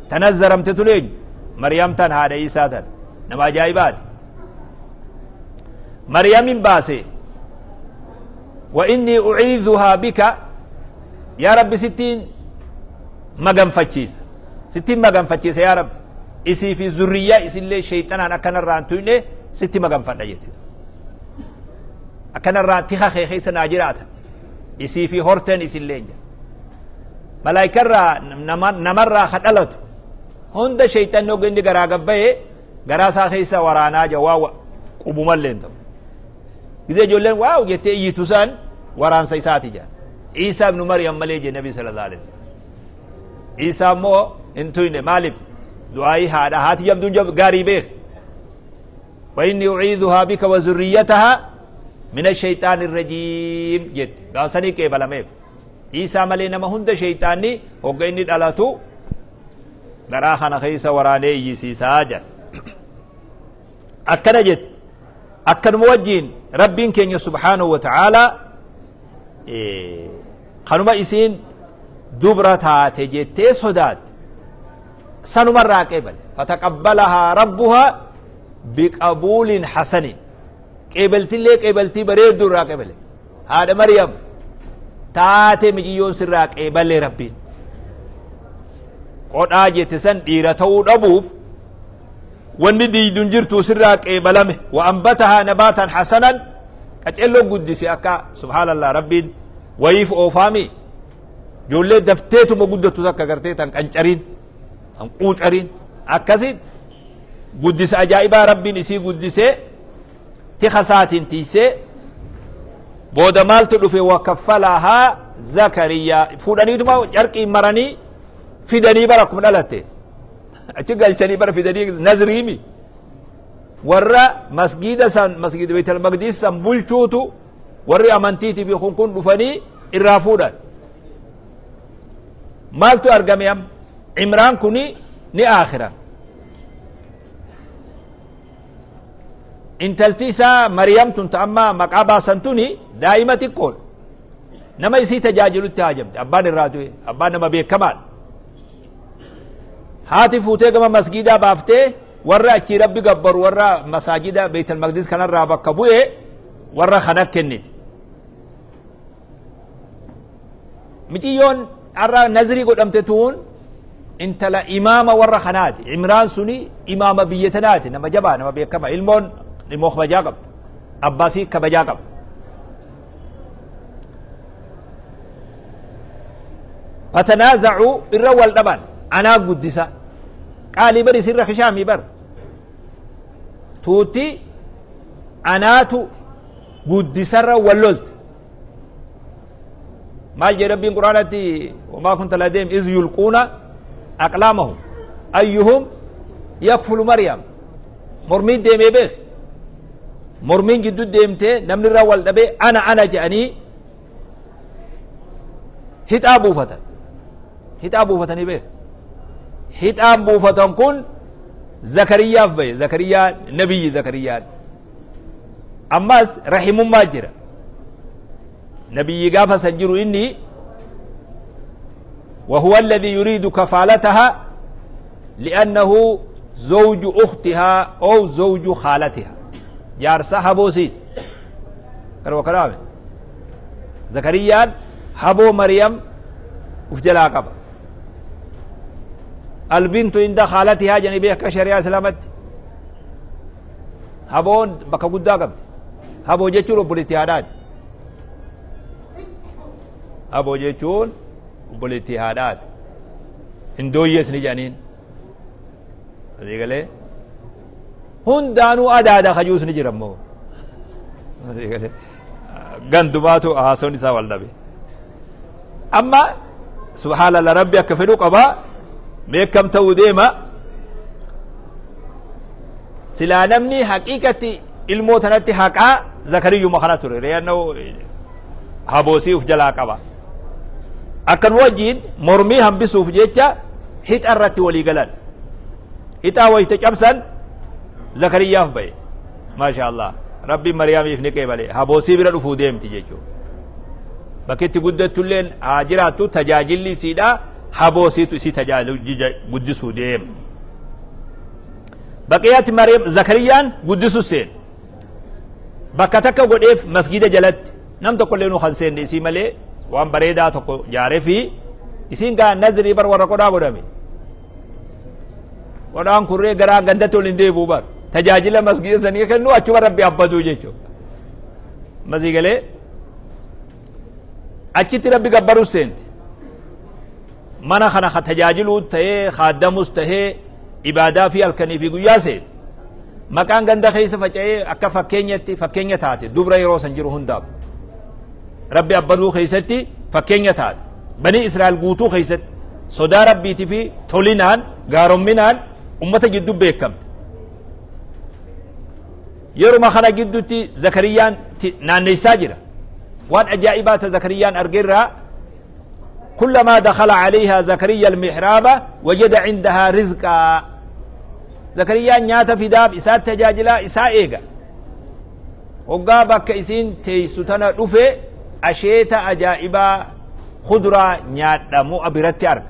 tanazzaramte tun eenyu maryam tan haadha isaa tan nama ajaa'ibaati maryamin baase wa innii uciidhuhaa bika yaa rabbi sittiin maganfachiisa sittiin maganfachiisa yaa rabbi isii fi zurriyyaa isillee shayxanaan akkanarraa hin tuyne sitti maganfadha jette akkanarraa tika kee keessa naa jiraata isii fi horteen isillee jira malaayikarraa namarraa ka dhalatu hunda shayxanni hogga inni garaa gabbayee garaa isaa keessa waraanaa jira waa qubumallee hin ta'u gizee ijoolleen waaw jettee iyyitu san waraansa isaati jedhan Iisaa ibnu Maryam malee jee nabi sallallahu alaihi wasallam Iisaa immoo hin tuyne maaliif du'aayii haadha haati jabduun jab gaarii beek wa inni uciidhuhaa bika wa zurriyyatahaa min ashayxaani irrajiim jette gaafsanii qeebalameef Iisaa malee nama hunda shayxaanni hogga inni dhalatu garaa kana keessa waraanee iyyisiisaa jedha akkana jette akkanuma wajjiin rabbiin keenya subhaanahu wa ta'aalaa kanuma isiin dubra taate jettee sodaatte sanumarraa qeebale fataqabbalahaa rabbuhaa biqabuulin hasanin qeebaltillee qeebaltii bareedduu irraa qeebale haadha maryam taate miciyyoon sirraa qeebale rabbiin qodhaa jette san dhiira ta'uu dhabuuf wanni diidun jirtu sirraa qeebalame wa ambatahaa nabaatan hasanan qacelloon guddise akka subhaanallah rabbiin wayiif oofaami ijoollee dafteetuma guddattu takka gartee tan qancariin tan quucariin akkasit guddisa ajaa'ibaa rabbiin isii guddisee tika isaatiin tiisee booda maaltu dhufe wa kaffalahaa zakariyaa fuudhaniituma carqiin maranii fidanii bara akkuma dhalatte achi galchanii bara fidanii nazriimi warra masgiida san masgiida beetal maqdiis san bulchuutu warri amantiitii fi kun kun dhufanii irraa fuudhan maaltu argame am imraan kuni ni aakhira intalti isaa mariyam tun ta amma maqaa baasan tuni daa'ima xiqqoodha nama isii tajaajilutti haajamte abbaan irraa du'e abbaan nama beekamaadha haati fuutee gama masgiidaa baaftee Warra achii Rabbi gabbaru, warra masaajida Beeytal Maqdis kanarraa bakka bu'e, warra kana kenniti. Miciyyoon har'a nazrii godhamte tuun intala imaama warra kanaati. Imraan suni imaama biyya tanaati, nama jabaa, nama beekama. Ilmoon ilmoo kabajaa qabdu, abbaasii kabajaa qaba. Fatanaaza'uu, irra wal dhaban, anaa guddisa qaalii bari sirra kishaamii bar tuutti anaatu guddisarra wal lolte. Maal jedhe Rabbiin Quraanatti? Wamaa kunta ladayhim iz yulquuna aqlaamahum ayyuhum yakfulu Maryam. Mormiin deemee beek, mormiin giddu deemtee namni irra wal dhabee ana ana jedhanii hixaa buufatan. Hixaa buufatanii beek, hixaan buufatan kun Zakariyaaf bahe. Zakariyaa nabiyyi, Zakariyaan ammas rahimummaa jira. Nabiyyi gaafa san jiru inni وهو الذي يريد كفالتها لأنه زوج أختها أو زوج خالتها، جارسة هبوسيت كانوا كلامه. زكريا هبو مريم وفجلا قبل البنت عند خالتها جنبيه كشريعة سلامت. هبون بكا قدا قبل هبو جيتشون obboleettii haadhaati. Haboo jechuun obboleettii haadhaati. Indooyyees ni jedhaniin. Asii galee hundaanuu adaada kajuus ni jira immoo. Asii galee gandumaatu haasoon isaa wal dhabe. Amma subhaanallah, Rabbi akka fedhu qabaa, beekam ta'uu deema. Silaa namni haqiiqatti ilmoo tanatti haqaa Zakariyyuma kana ture. Reeyannoo haboosii uf jalaa qaba. Akkan wajjiin mormii hambisuuf jecha hixa irratti walii galan. Hixaa wayita cabsan Zakariyyaaf bahe. Maasha Allah. Rabbiin Mariyaamiif ni qeebale. Haboosii bira dhufuu deemti jechuudha. Bakki itti guddattulleen haa jiraattu, tajaajilli isiidha haboosiitu isii tajaajilu guddisuu deema. Baqiyaatti Mariyaam Zakariyyaan guddisu seen. Bakka takka godheef masgida jalatti nam tokko illee nu kan seenne isii malee, waan bareedaa tokko jaaree fi isiin gaa nazrii bar warra qodhaa godhame. Qodhaan kurree garaa gandatti ol hin deebi'u bar. Tajaajila masgida sanii kennu achuma Rabbi abbatuu jechuudha. Masii galee achitti Rabbi gabbaruu seente. Mana kana ka tajaajiluu ta'ee kaaddamus ta'ee ibaadaa fi halkanii fi guyyaa seete. Maqaan ganda keessa faca'ee akka fakkeenyatti fakkeenya taate dubra yeroo san jiru hundaaf. Rabbi abbaduu keessatti fakkeenya taate. Banii Israa'el guutuu keessatti sodaa Rabbiitii fi tolinaan gaaromminaan ummata gidduu beekamte. Yeruma kana gidduutti Zakariyyaan naanneessaa jira. Waan ajaa'ibaa ta Zakariyyaan argeerraa, كلما دخل عليها زكريا المحراب وجد عندها رزقا. زكريا nyaata fidaaf, isaa tajaajilaa, isaa eega. Hoggaa bakka isiin teessu tana dhufe asheeta ajaa'ibaa kuduraa nyaadhamu biratti arga.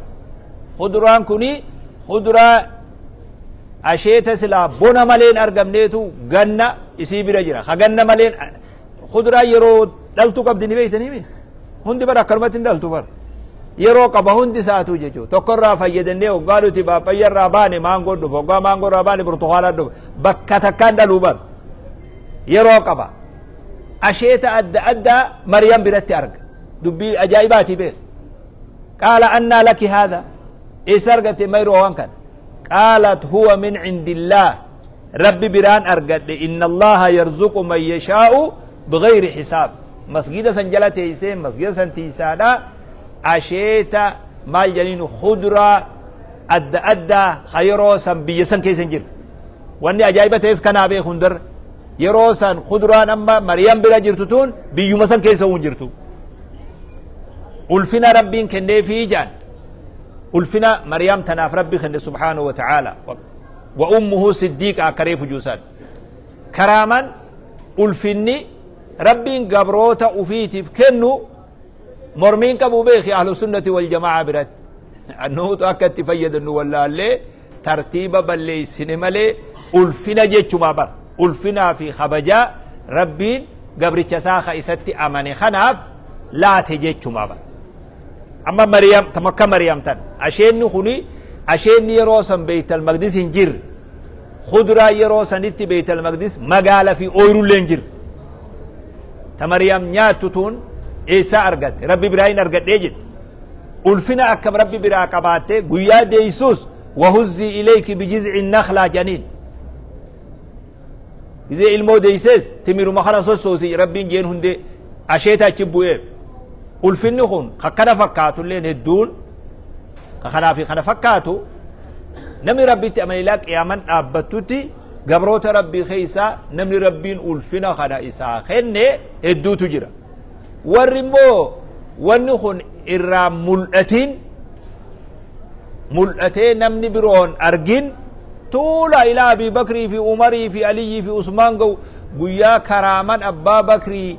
Kuduraan kuni kuduraa asheeta silaa bona maleen argamneetu ganna isii bira jira. Ka ganna maleen kuduraa yeroo dhaltu qabdi ni beektanii, hundi bara akkanumatti hin dhaltu bara. Yeroo qaba hundi isaatu jechuudha. Tokkorraa fayyadannee hoggaa nuti paappayyarraa baane maangoo dhufa, hoggaa maangoorraa baane burtukaanaa dhufa. Bakka takkaan dhaluu bara. Yeroo qaba. Asheeta adda addaa Maryam biratti arga. Dubbii ajaa'ibaati beek. قال أنى لك هذا, eessa argatte mayroo waan kana? قالت هو من عند الله, Rabbi biraan argadhe, إن الله يرزق من يشاء بغير حساب. Masgida san jala teessee masgida san tiisaadha asheeta maal jedhaniin kuduraa adda addaa ka yeroo san biyya san keessa hin jiru. Wanni ajaa'iba ta'es kanaa beeku hundarra yeroo san kuduraan amma Maryam bira jirtu tun biyyuma san keessa hin jirtu. Ulfina Rabbiin kenneefii jaan, ulfina Maryam tanaaf Rabbi kenne سبحانه وتعالى. وأمه صديقة akka reefu juusan karaaman ulfinni Rabbiin gabroota ufiitiif kennu mormiin qabu beeki. أهل السنة والجماعة biratti annuutu akka itti fayyadamnu wallaallee. Tartiiba balleeysine malee ulfina jechumaa bar. Ulfinaa fi kabajaa Rabbiin gabricha isaa ka isatti amane kanaaf laate jechumaa bar. Amma Mariyam tam akka Mariyam tana asheenni kuni asheenni yeroo san Beeytal Maqdis hin jirre. Khudraa yeroo sanitti Beeytal Maqdis magaala fi ooyrullee hin jirre. Ta Mariyam nyaattu tun eessaa argatte? Rabbi biraa hin argadhee jette. Ulfina akkam Rabbi biraa qabaatte guyyaa deeysus wahuzzii ilayki bijiz'i nakhlaa janiin. Gizee ilmoo deeysees timiruma kana sossoosi Rabbiin jeen hundee asheeta achi bu'eef. Ulfinni kun ka kana fakkaatulleen hedduun ka kanaa fi kana fakkaatu namni Rabbitti amane ilaa qiyaaman dhaabbattutti gabroota Rabbii keessaa namni Rabbiin ulfina kana isaa kenne hedduutu jira. Warri immoo wanni kun irraa mul'atin mul'atee namni biroon argin tuula ilaa Abii Bakrii fi Umarii fi Aliyyii fi Usmaan ga'u guyyaa karaaman Abbaa Bakrii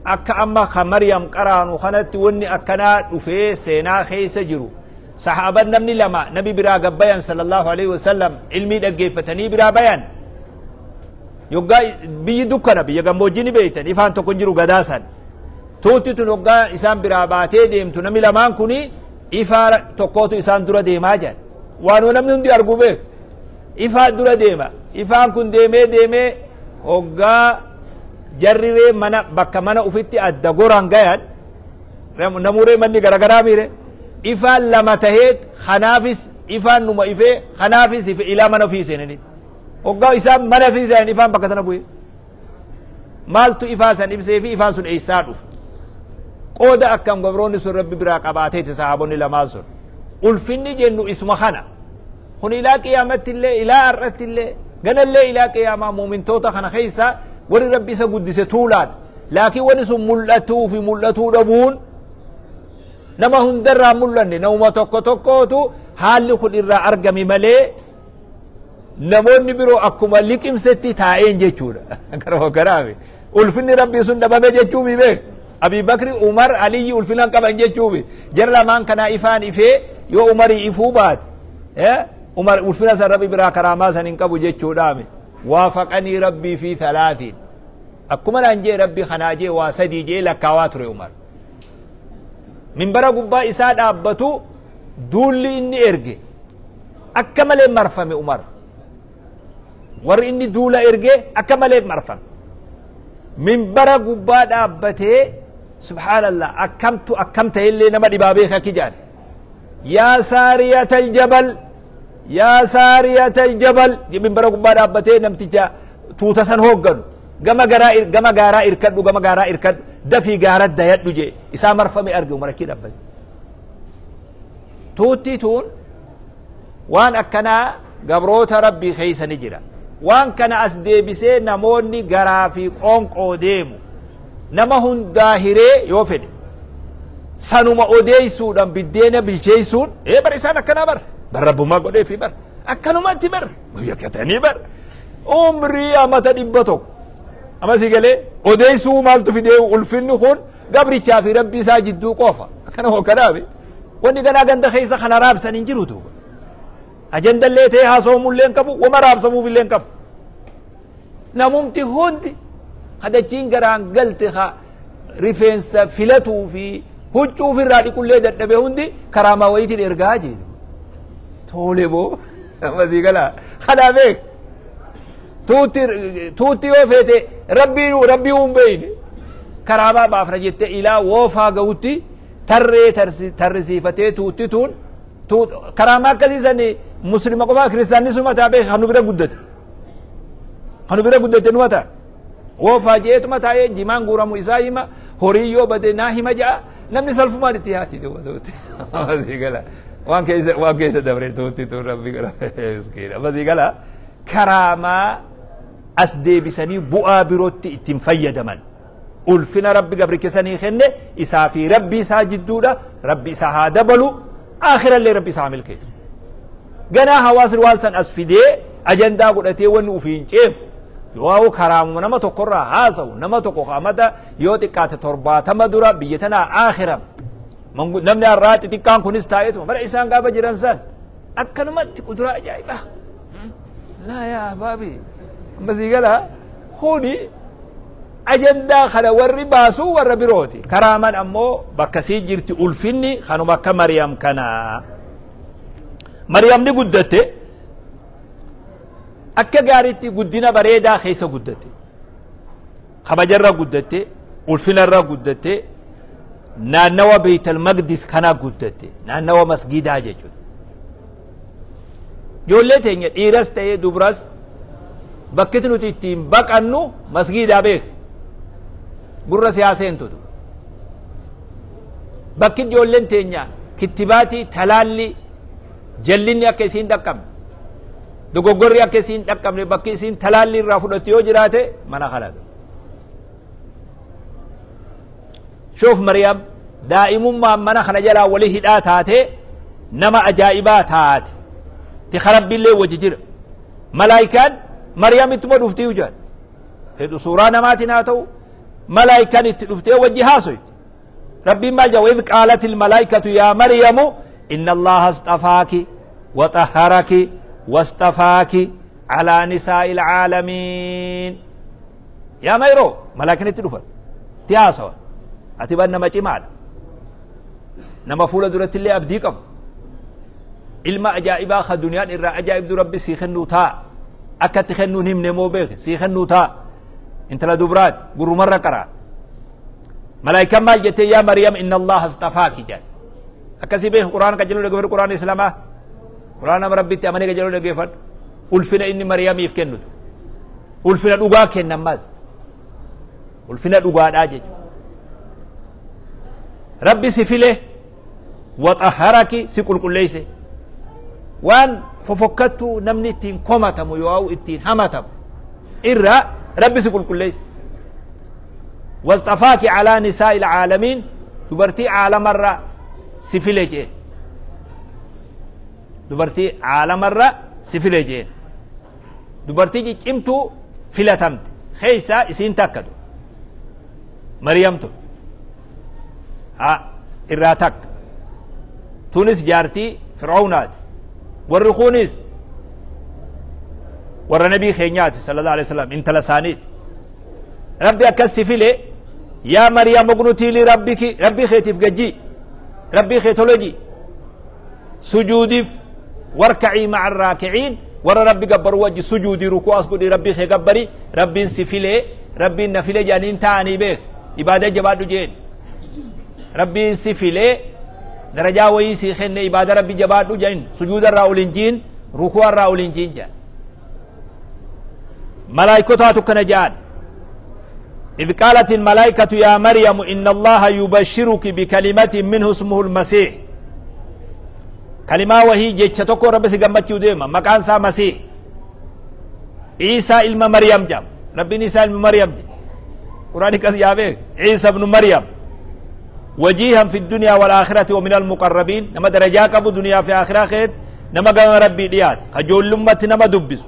akka amma ka Maryam qaraanu kanatti wanni akkanaa dhufee seenaa keessa jiru. Sahaaban namni lama nabi biraa gabbayan sallallahu alaihi wasallam ilmii dhaggeeffatanii biraa bayan. Yoggaa biyyi dukkana biyya gammoojjii ni beeytan ifaan tokko hin jiru gadaa san. Tuutti tun hoggaa isaan biraa baatee deemtu namni lamaan kuni ifaa tokkootu isaan dura deemaa jedhan. Waanuma namni hundi argu beeku. Ifaa dura deema. Ifaan kun deemee deemee hoggaa jarri ree mana bakka mana ufitti adda goran gayan namuu ree manni garagaraa miire ifaan lama tahee kanaafis ifaan numa ifee kanaafis ife ilaa mana ofii seenanii hoggaa isaan mana ofii seenan ifaan bakka sana bu'e. Maaltu ifaa san ibsee fi ifaan sun eessaa dhufe? Qooda akkam gabroonni sun Rabbi biraa qabaateeti sahaabonni lamaan sun. Ulfinni jennu isuma kana. Kun ilaa qiyaamatti illee ilaa har'atti illee ganallee ilaa qiyaamaa muumintoota kana keessa warri Rabbi isa guddise tuulaan. Laakiin wanni sun mul'atuu fi mul'atuu dhabuun nama hundarraa mul'anne namuma tokko tokkootu haalli kun irraa argame malee namoonni biroo akkuma liqimsetti taa'een jechuudha. Karama kanaaf ulfinni Rabbii sun dhabame jechuu mi beek. Abii Bakri, Umar, Aliyyi ulfina hin qaban jechuu mi. Jara lamaan kanaa ifaan ifee yoo Umarii ifuu baate Umar ulfina san Rabbi biraa karaamaa san hin qabu jechuudhaami. Waafaqanii Rabbii fi thalaatiin. Akkuma naan jee Rabbi kanaa jee waa sadii jee lakkaawaa ture Umar. Minbara gubbaa isaa dhaabbatu duulli inni erge akka malee marfame Umar. Warri inni duula erge akka malee marfame. Minbara gubbaa dhaabbatee subhaanallah akkamtu akkam ta'ellee nama dhibaa beeka kijaan. Yaa saariyatal jabal yaa saariyatal jabal minbara gubbaa dhaabbatee namticha tuuta san hoogganu gama garaa gama gaaraa irkadhu gama gaaraa irkadhu dafii gaara dayadhu jee isaa marfame arge Umar achii dhaabbate. Tuutti tuun waan akkanaa gabroota Rabbii keessa ni jira. Waan kana as deebisee namoonni garaa fi qoonqoo deemu nama hundaa hiree yoo fedhe sanuma odeessuudhaan biddeena bilcheessuun ee bar isaan akkanaa bar bar rabbummaa godheefi bar akkanumatti bar yakkatanii bar umrii amata 100 amma si galee odeessuu maaltu fidee ulfinni kun gabrichaa fi Rabbi isaa jidduu qofa akkana hokkanaafi wanni ganaa ganda keessa kana raabsan hin jiru duuba. Ajandallee ta'ee haasawamullee hin qabu wama raabsamuufillee hin qabu. Namumti hundi kadachiin garaan galte ka rifeensa filatuu fi huccuu ofirraa dhiqullee dadhabe hundi karaamaa wayiitiin ergaa jedhu. Tole boo masii galaa kanaa beek tuutti tuutti yoo feete rabbii rabbii hin beeyne karaamaa baafna jettee ilaa woofaa ga'utti tarree tarrisiifatee tuutti tuun karaamaa akkasii sani muslima qofaa kiristaanni suma taa beek kan nu bira guddate kan nu bira guddate numa taa woofaa jeetuma taa'ee jimaan guuramu isaa hima horii yoo bade naa hima ja'a namni salfumaan itti yaati duuba tuutti masii gala waan keessa dabre tuutti tuun rabbi gala miskiina masii gala karaamaa as deebisanii bu'aa birootti ittiin fayyadaman. Ulfina Rabbi gabricha sanii kenne isaa fi Rabbi isaa jidduudha. Rabbi isa haa dabalu. Aakhirallee Rabbi isaa haa milkeessu. Ganaa hawaasni waan san as fidee ajandaa godhatee wanni ufiin ceemu. Yoo karaamuma nama tokkorraa haasawu nama tokko amata yoo xiqqaate 70 dura biyya tanaa aakhira. Namni har'aa xixiqqaan kunis taa'eetuma bara isaan gaafa jiran san Akkanumatti kuduraa ajaa'ibaa. Laa yaa ahbaabi, amma sii galaa kuni ajandaa kana warri baasuu warra birooti. Karaaman ammoo bakka sii jirti ulfinni kanuma akka Mariyam kanaa. Mariyam ni guddatte, akka gaariitti guddina bareedaa keessa guddatte, kabajarra guddatte, ulfinarra guddatte, naannawa Beeytal Maqdis kanaa guddatte, naannawa masgiidaa jechuudha. Ijoollee teenya dhiiras ta'ee dubras bakki nuti ittiin baqannu masgiidaa beek, gurra siyaaseen tutu. Bakki ijoolleen teenya kittibaatii talaalli jallinni akka isiin dhaqqabne, dogoggorri akka isiin dhaqqabne, bakki isiin talaalli irraa fudhattu yoo jiraate mana kanatu. Shoof Mariyam daa'imummaan mana kana jalaa wali hidhaa taate, nama ajaa'ibaa taate, tika Rabbiillee wajji jira. Malaayikaan Mariyam ittuma dhuftii hujaan fedhu suuraa namaatiin haa ta'u, malaayikaan itti dhuftee wajji haasoyte. Rabbiin maal jedha? Wa qaalatil malaayikatu yaa Mariyamu inna Allaha astafaaki wa xahharaki wastafaaki alaa nisaa'il caalamiin. Yaa Mayroo, malaayikaan itti dhufan itti haasawan, ati ban nama cimaadha, nama fuula duratti illee abdii qabu, ilma ajaa'ibaa ka duniyaan irraa ajaa'ibdu Rabbi sii kennuu taa, akka itti kennuun himne moo beeke sii kennuu taa, intala dubraati gurrumarra qaraa. Malaayikaan maal jettee? Yaa Mariyam inna Allaha astafaaki jedhe. Akkasii beeke Qur'aana qajeeluu dhaggeeffadhu, Qur'aana Islaamaa, Qur'aana nama Rabbitti amanee qajeeluu dhaggeeffadhu. Ulfina inni Mariyamiif kennutu ulfina dhugaa kenna, ammaas ulfina dhugaadhaa jechuudha. Rabbi si file, waxaharaki si qulqulleeyse, waan fofokkattuu namni ittiin komatamu yoo ittiin hamatamu irraa Rabbi si qulqulleeyse. Wastafaaki alaa nisaa'il caalamiin, dubartii caalamarra si file jeen, dubartii caalamarra si file jeen. Dubartii ciccimtuu filatamte keeysaa isiin takkatu Mariyamtu ha irraa takka. Tunis jaartii Fir'aawnaati, warri kunis warra nabii keenyaati sallallahu alaihi wasallam, intala isaaniiti. Rabbi akkas si file. Yaa Maryam uqnutii li rabbiki, rabbii keetiif gajjii, rabbii kee toloji, sujuudiif, warkacii ma'a raakiciin, warra Rabbi gabbaru wajji sujuudii, rukuu as godhi, rabbii kee gabbari. Rabbiin si file, Rabbiin na file jedhaniin ta'anii beek, ibaada jabaadhu jeen. Rabbiin si file, darajaa wayii sii kenne, ibaada Rabbi jabaadhu jedhin, sujuuda irraa ol hin jiin, rukuu irraa ol hin jiin jedhan. Malaayikotaatu kana jedhan. إذ قالت الملائكة يا مريم إن الله يبشرك بكلمة منه اسمه المسيح. كلمة وهي جيتش تكو ربي سيغمتشو ديما، مكان سا مسيح عيسى إلما مريم جام، ربي عيسى إلما مريم جام، قرآن كذا يا عيسى ابن مريم، وجيها في الدنيا والآخرة ومن المقربين. نما درجاك أبو دنيا في آخرة خير، نما قام ربي ديات خجول لمة، نما دبس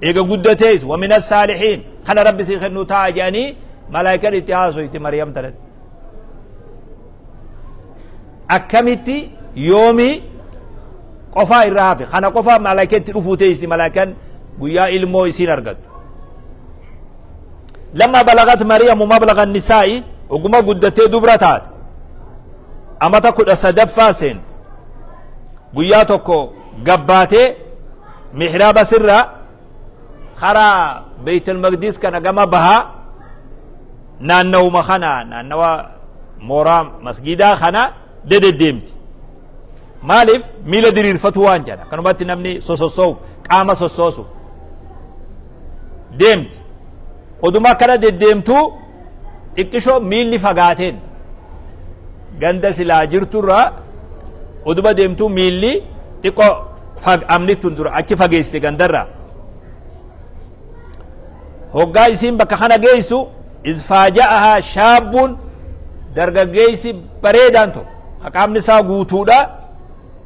إيجا قدتيس، ومن الصالحين. خنا ربي سيخنو تاجاني ملائكة اتهاسو مريم تلت. Akkamitti yoomi qofaa irraa hafe kana qofaa malaayikatti dhufuu teessi, malaayikaan guyyaa ilmoo isiin argattu. Lamma balagat Mariyamu mablaga nisaa'i, oguma guddattee dubra taate, amata 13ffaa seente, guyyaa tokko gabbaatee mihraaba sirraa karaa Beeytal Maqdis kana gama bahaa naannawuma kana, naannawa mooraa masgidaa kana dededdeemti. Maaliif? Miila diriirfatu waan jedha, akkanumatti namni sosossoofu qaama sossoosu deemti. Oduma akkana deddeemtu xiqqishoo miilli fagaateen ganda silaa jirturraa, oduma deemtuu miilli xiqqoo amni tun dura achi fageessite gandarraa. Hoggaa isiin bakka kana geessu, izfaaja'ahaa shaabbuun, dargaggeessi bareedaan tokko qaamni isaa guutuudha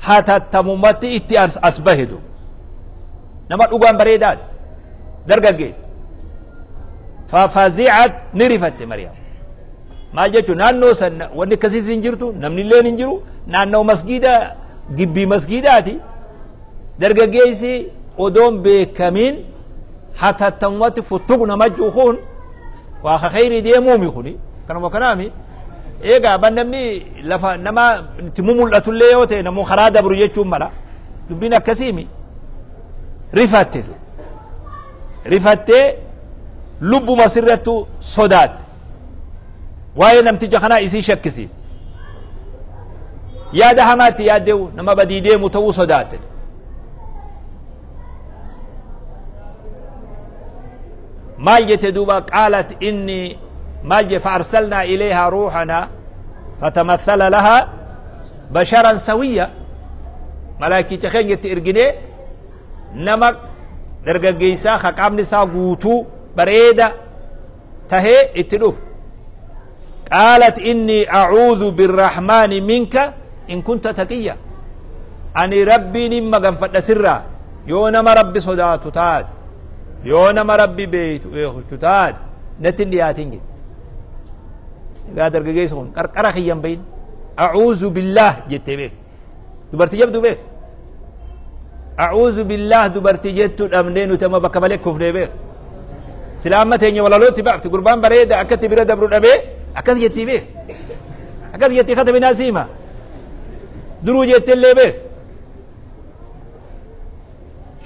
hatattamumatti itti as bahedu, nama dhugaan bareedaati dargaggeessi. Fafazi'at, ni rifatte Maryam. Maal jechuun? Naannoo san wanni akkasiis hin jirtu, namni illeen hin jiru, naannoo masgiida, gibbii masgiidaati. Dargaggeessi odoon beekamin hatattamumatti futtuq nama juukuun waa ka khayrii deemuumi kuni kanuma kanaami. Eegaa ban namni lafa nama itti mumul'atullee yoo ta'e namuu karaa dabru jechuun mala dubbiin akkasiimi. Rifatte rifattee lubbuma sirrattu sodaatte, waa'ee namticha kanaa isii shakkisiise, yaada hamaatti yaaddeewu nama badii deemu ta'uu sodaatte. Maal jette duuba? Qaalat inni maal je, faarsalnaa ilayhaa ruuxanaa fatamassala lahaa basharan sawiyya. Malaakicha keenyatti erginee nama dargaggeessaa ka qaamni isaa guutuu bareeda tahee itti dhufu. Qaalat inni acuudhu birrahmaani minka in kunta taqiyya, ani Rabbiin hin maganfadha sirraa yoo nama Rabbi sodaatu taate, yoo nama Rabbi beeytu beekuchu taate natti hin dhiyaatin jette. Egaa dargaggeessa kun qarqara kiyyan bayin, acuuzu billaah jettee beek, dubartii jabdu beek. Acuuzu billaah dubartii jettu dhabnee nuti amma bakka malee kufnee beek. Sila amma teenya walalootti baafti, gurbaan bareeda akkatti bira dabru dhabee akkas jettii beek, akkas jettii katabinaa siima duruu jettellee beek.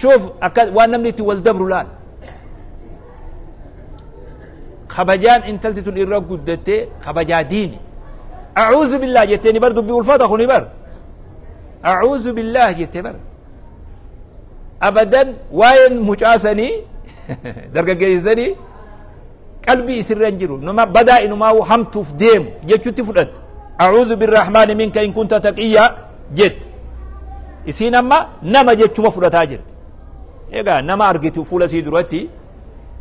Shuuf akka waan namni itti wal dabru laal. Kabajaan intalti tun irra guddattee kabajaa diini. Acuuzu billaah jettee ni bar, dubbii ulfaata kuni bar. Acuuzu billaah jettee bar. Abadan waa'een mucaasanii dargaggeessanii qalbii isirra hin jiru, nama badaa inumaa hamtuuf deemu jechutti fudhatte. Acuuzu birrahmaani minka in kunta taqiyya jette. Isiin amma nama jechuma fudhataa jirti. Egaa nama argitu fuula sii duratti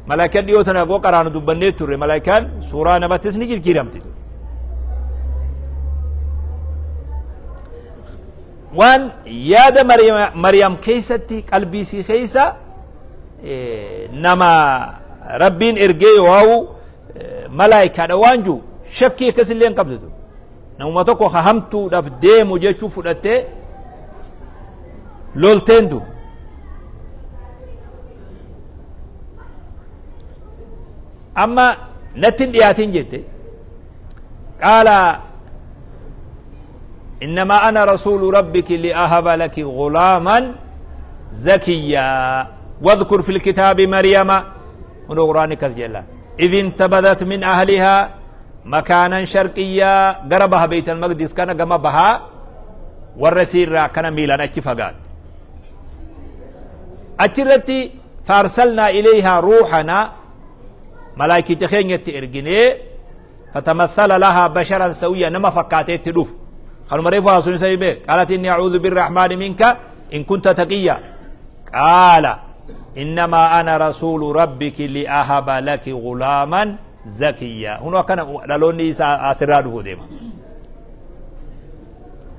malaayikaan dhiyoo tana goo qaraanu dubbannee turre, malaayikaan suuraa namattis ni jijjiiramti. Waan yaada Maryam keessatti qalbii isii keessa nama Rabbiin ergee yoo malaayikaadha waan jiru shakkii akkasillee hin qabdu. Namuma tokko ka hamtuudhaaf deemu jechuu fudhattee lolteen du. Amma natti hin dhiyaatin jette. Qaala إنما أنا رسول ربك لأهب لك غلاما زكيا واذكر في الكتاب مريم هنا قرآن كسجلا إذ انتبذت من أهلها مكانا شرقيا، قربها بيت المقدس كان قم بها والرسيل را كان ميلان اتفقات أترتي. فأرسلنا إليها روحنا، ملائكة تخين إرجني، فتمثل لها بشرا سويا، نما فكاتي تلوف قالوا مريفوا سنة سيبه. قالت إني أعوذ بالرحمن منك إن كنت تقيا. قال إنما أنا رسول ربك لأهب لك غلاما زكيا. هنا كان لالوني أسراره ديما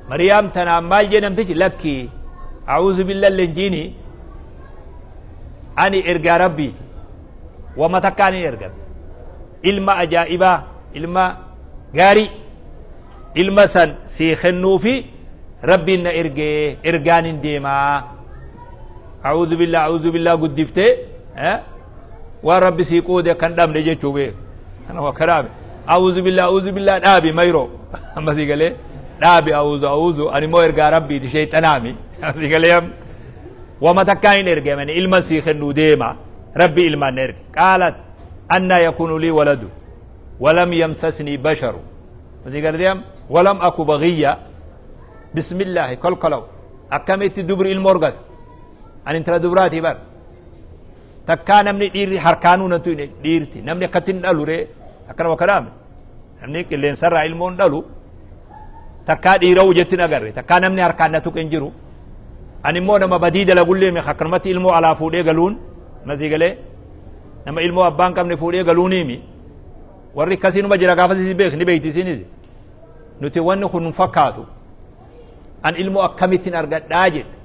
مريم تنام جنم تجي لك أعوذ بالله اللنجيني أني إرجع ربي وما تكاني إرجع إلما أجائبا إلما غاري ilma san sii kennuufi Rabbiin na ergee ergaan hin deemaa. A'uudhu billah a'uudhu billah guddiftee waan Rabbi sii qoode akkan dhabne jechuu beek. Kana waa karaame. A'uudhu billah a'uudhu billah dhaabi mayroo amma sii galee dhaabi a'uudhu a'uudhu ani immoo ergaa Rabbiiti sheexanaami sii galee wama takkaan hin ergamani ilma sii kennuu deema Rabbi ilmaan na erge. Qaalat annaa yakunu lii waladu walam yamsasnii basharu masii ولم أكو بغية بسم الله كل كلو أكملت دبر المرقد أن انت دبراتي بر تكا نمني ديري حركانو نتو ديرتي نمني كتن دلو ري أكنا وكلام نمني كلين سرع المون دلو تكا ديرو جتنا غري تكا نمني حركان نتو كنجرو أني مو نما بديد لقول لي مخكرمتي المو على فودي قالون ما زي نما ilmoo abbaan qabne fuudhee galuuniimi warri akkasiinuma jira gaafas beek ni beeyti isinis nuti wanni kun nun fakkaatu an ilmoo akkamittiin argadhaa jette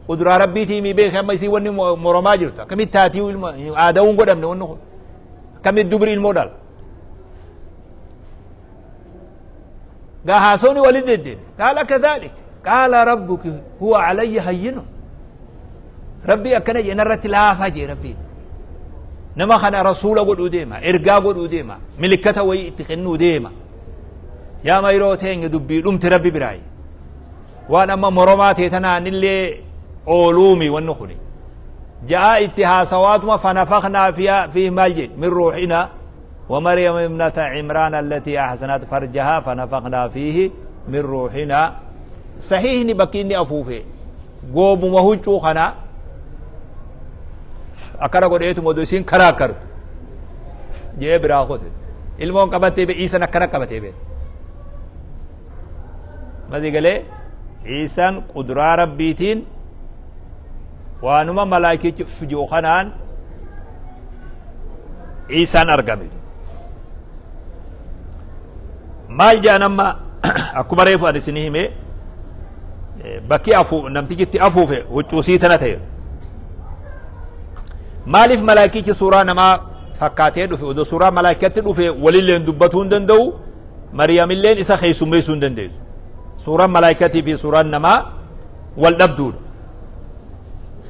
kuduraa Rabbiitii mi beek amma isii wanni moromaa jirtu akkamitti taatii ilma aadawuun godhamne wanni kun akkamitti dubri ilmoo dhala gaa haasooni walit deddeebi qaala kadhalik qaala rabbuki huwa alayya hayyinu. Rabbii akkana jee narratti laafaa jee rabbiin. Nama kana rasuula godhuu deema, ergaa godhuu deema, milikkata wayii itti kennuu deema. Yaa mayroo teenya dubbii dhumti rabbi biraayi. Waan amma moromaa ta'e tanaanillee ooluumi wanni kuni. Ja'a itti haasawaatuma fanafaknaa fiihi maal jedhe min ruuxinaa ومريم ابنة عمران التي أحسنت فرجها فنفخنا فيه من روحنا. صحيح بكيني أفوفي قوم وهجو خنا أكرا قد مدوسين كراكر جيب راخوت المهم قبتي بإيسان أكرا قبتي بي ماذا قال إيسان قدرة ربيتين وانما ملايكي فجو خنان إيسان أرقمي maal jedhan amma akkuma reefu ani isinii hime bakki namtichi afuufe huccuusii tana ta'e. Maaliif malaakichi suuraa namaa fakkaatee dhufe? Odoo suuraa malaakatti dhufe walilleen dubbatuu hin danda'u, Mariyamilleen isa keessummeessuu hin dandeessu. Suuraan malaayikatii fi suuraan namaa wal dhabduudha.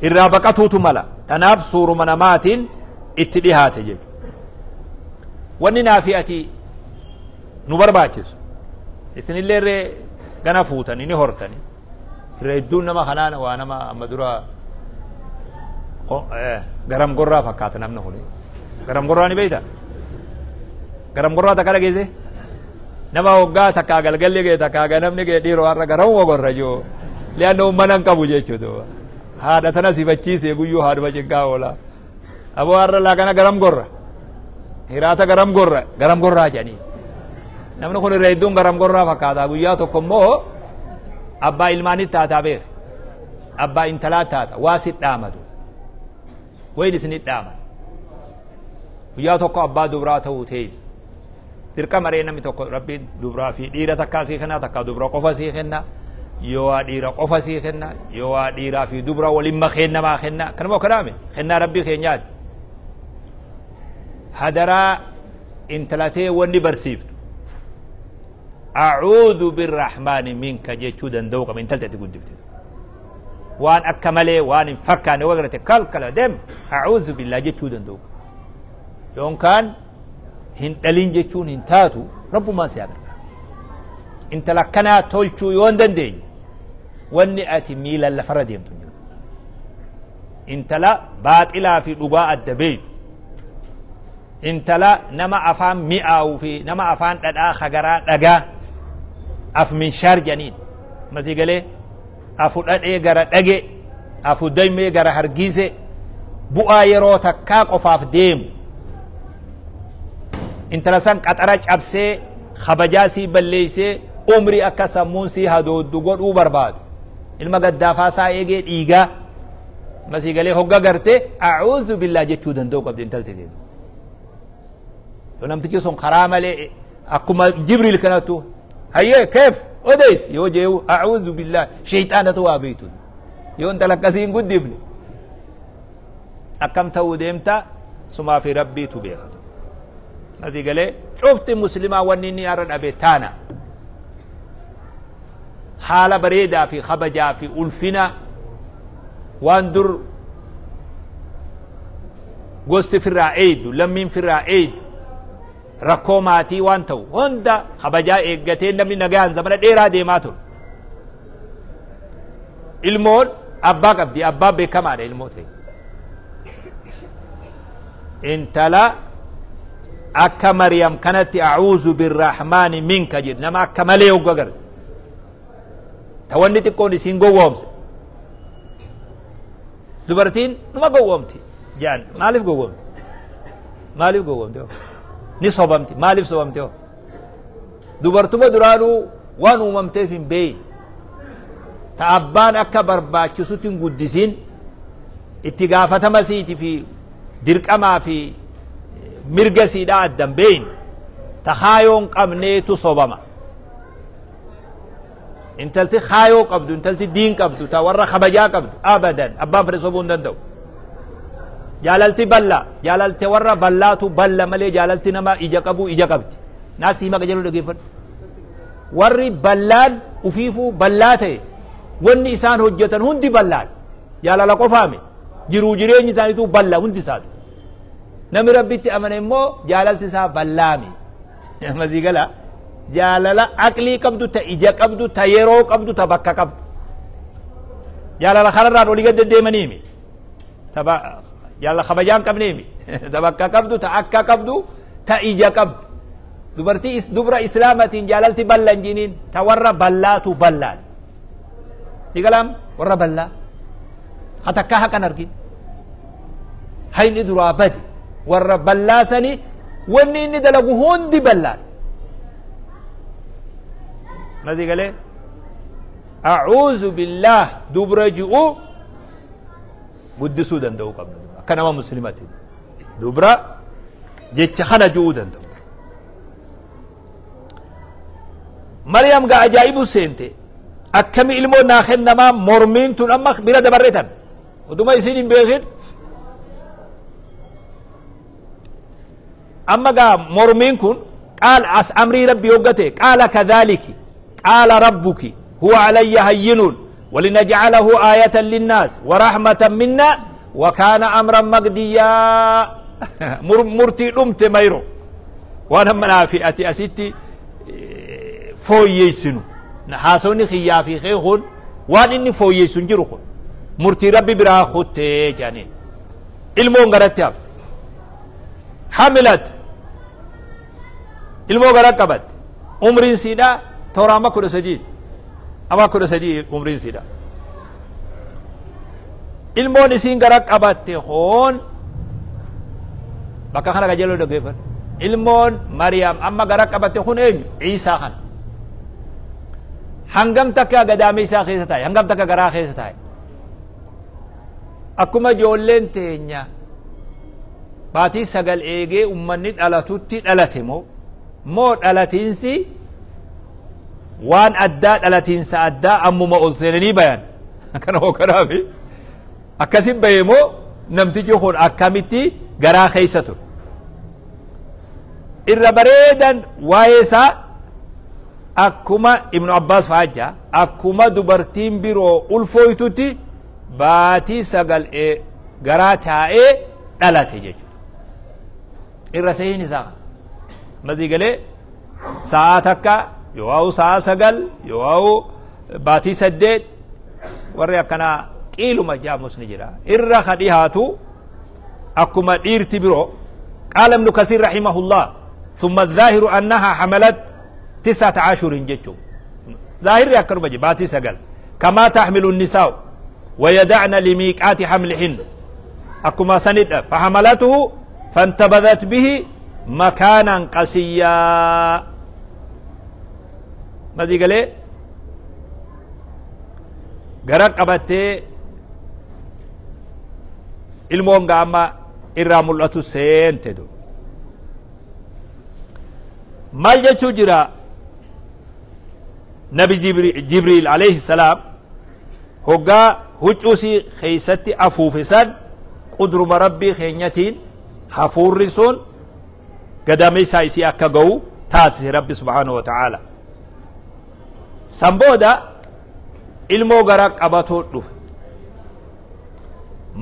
Irraa baqatuutu mala. Tanaaf suuruma namaatiin itti dhihaate jechuudha. Wanni naafi ati nu barbaachisu isinillee irree gana fuutanii ni hortanii irra hedduun nama kanaan waa nama amma dura garam gorraa fakkaata namni kuni. Garam gorraa ni beekta? Garam gorraa takka dhageesse? Nama hoggaa takkaa galgalli ga'e takkaa ganamni ga'e dhiiroo har'a garamuma gorra joo. Li'aanna mana hin qabu jechuudha. Haadha tana sifachiisee guyyuu haadhuma cinqaa oola. Aboo har'a laaqana garam gorra. Hiraata garam gorra garam gorraa jedhanii. Namni kun irra hedduun garam gorraa fakkaata. Guyyaa tokko immoo abbaa ilmaanitti taataa beeka. Abbaa intalaa taata. Waa si dhaamatu. Wayin isinit dhaamatu. Guyyaa tokko abbaa dubraa ta'uu teessi. Dirqama ree namni tokko rabbiin dubraa fi dhiira takkaa sii kenna, takkaa dubra qofa sii kenna, yoo waa dhiira qofa sii kenna, yoo waa dhiiraa fi dubra waliin makeen namaa kenna. Kanuma akkanaame kennaa rabbii keenyaati. Hadaraa intalatee wanni barsiiftu. أعوذ بالرحمن منك جيتشو دندوق من تلتة تقول دبت وان أكمله وان فكان وقرت كل دم أعوذ بالله جيتشو دندوق يوم كان هن دلين جيتشون هنتاتو رب ما سيادر انت لكنا تولشو يوان دندين واني آتي ميلا لفرد يمتن انت لا باطلا في لغاء الدبيت انت لا نما أفهم مئة وفي نما أفهم لدى خجرات لقى أف من شار جنين ما تقولي أفو لدى جرا لقى أفو دايم جرا هرجيزة بقى يرو تكاك أفاف ديم انت لسان قطرج أبسي خبجاسي بليسي عمري أكسمونسي هادو دقول وبرباد المقد دافع سايجي إيجا ما تقولي هو جرتي أعوذ بالله جتشو دندوق أبدين تلتين ونمتكي صن خرامة لي أكما جبريل كانتو هيا كيف أديس يوجيو أعوذ بالله شيطانة وابيتون يون تلقسين قد دفني أكم تو ديمتا سما في ربي تبيغتو هذه قال شفت مسلمة ونيني أرن أبيتانا حالة بريدة في خبجة في ألفنا واندر قوست في الرعيد لمين في الرعيد rakkoo maatii waan ta'u hunda kabajaa eeggatee namni nagaan zamana dheeraa deemaa ture. Ilmoon abbaa qabdi, abbaa beekamaadha ilmoo ta'e. Intala akka Mariyam kanatti a'uuzu birrahmaani minka jedhu nama akka malee hogga garte. Ta wanni xiqqoon isiin gowwoomse. Dubartiin numa gowwoomti jedhan maaliif gowwoomti? Maaliif gowwoomti? Ni sobamti maaliif sobamte hoo dubartuma duraanuu waan uumamteef hin beeyin ta abbaan akka barbaachisutti hin guddisiin itti gaafatama siiti fi dirqamaa fi mirga siidhaa addan beeyin ta kaayoon qabneetu sobama. Intalti kaayoo qabdu, intalti diin qabdu, ta warra kabajaa qabdu abadan abbaan fedhe sobuu hin danda'u. Jaalalti balla, jaalalti warra ballaatu balla malee jaalalti nama ija qabu ija qabdi. Naas hima qajeeluu dhageeffadhu. Warri ballaan ufiifuu ballaa ta'e wanni isaan hojjetan hundi ballaan jaalala qofaame. Jiruu jireenyi isaaniitu balla hundi isaatu. Namni Rabbitti amane immoo jaalalti isaa ballaami. Masii gala jaalala aqlii qabdu, ta ija qabdu, ta yeroo qabdu, ta bakka qabdu. Jaalala kanarraan olii gad deddeemaniimi. Jaalala kabajaan qabneemi. Ta bakka qabdu, ta akka qabdu, ta ija qabdu. Dubartii dubra islaamatiin jaalalti ballan jiniin ta warra ballaatu ballaan. Si galaam warra ballaa. Ha takkaa haqan argin. Hayni duraa bade warra ballaa sani wanni inni dalagu hundi ballaan. Masii galee a'uuzu billaah dubra ji'u guddisuu danda'uu qabna akka nama muslimatiin dubra jecha kana ji'uu danda'u. Maryam gaa ajaa'ibu seente akkami ilmoo naa kennamaa mormiin tun amma bira dabarretan oduma isin hin beekin amma gaa mormiin kun qaal as amrii rabbi hoggate qaala kadhaaliki qaala rabbuki huwa alayya hayyinun walinajcalahu aayatan linnaas warahmatan minna wakaana amran maqdiyyaa. Murtii dhumte mayro waan amma naa fi ati asitti fooyyeessinu haasawni kiyyaa fi kee kun waan inni fooyyeessu hin jiru kun murtii rabbi biraa kuttee jedhaniin ilmoon garatti hafte hamilat ilmoo gara qabatte umriin siidha toora amma 13, amma 13 umriin siidha. Ilmoon isiin gara qabatte hoon bakka kana qajeeloo dhaggeeffadhu. Ilmoon Mariyaam amma gara qabatte kun eenyu? Iisaa kana. Hangam takka gadaamee isaa keessa taa'e, hangam takka garaa keessa taa'e. Akkuma ijoolleen teenya baatii 9 eegee ummanni dhalatutti dhalate moo dhalatiinsi waan addaa dhalatiinsa addaa ammuma ol seenanii bayan. Kana hoo kanaafi akkasin baye moo namtichi kun akkamitti garaa keessa ture. Irra bareedan waa'ee isaa akkuma Ibnu Abbaas fa'aa jaa akkuma dubartiin biroo ulfooytutti baatii 9 garaa taa'ee dhalate jechuudha. Irra sehin isaa masii galee sa'a takka yoo ha'u sa'a 9 yoo ha'u baatii 8 warri akkanaa qiiluma jaamus ni jira. Irra ka dhihaatu akkuma dhiirti biroo qaala Ibnu Kasiir rahimahullah thumma dhaahiru annaha hamalat 19 jechuun zaahirri akkanuma jira baatii 9 kamaa tahmilu nisaa'u ويدعن لميقات حملهن أكما سند فحملته فانتبذت به مكانا قصيا. ما دي قال غرق قبته ilmoon gaama irraa mul'atu seente du maal jechuu jira nabi Jibriil alayhi salaam hoggaa huccuusii keeysatti afuufe san qudruma rabbii keenyatiin hafuurri sun gadameessaa isii akka ga'u taasise rabbi subhaanahu wa ta'aala. San booda ilmoo gara qabatoo dhufe.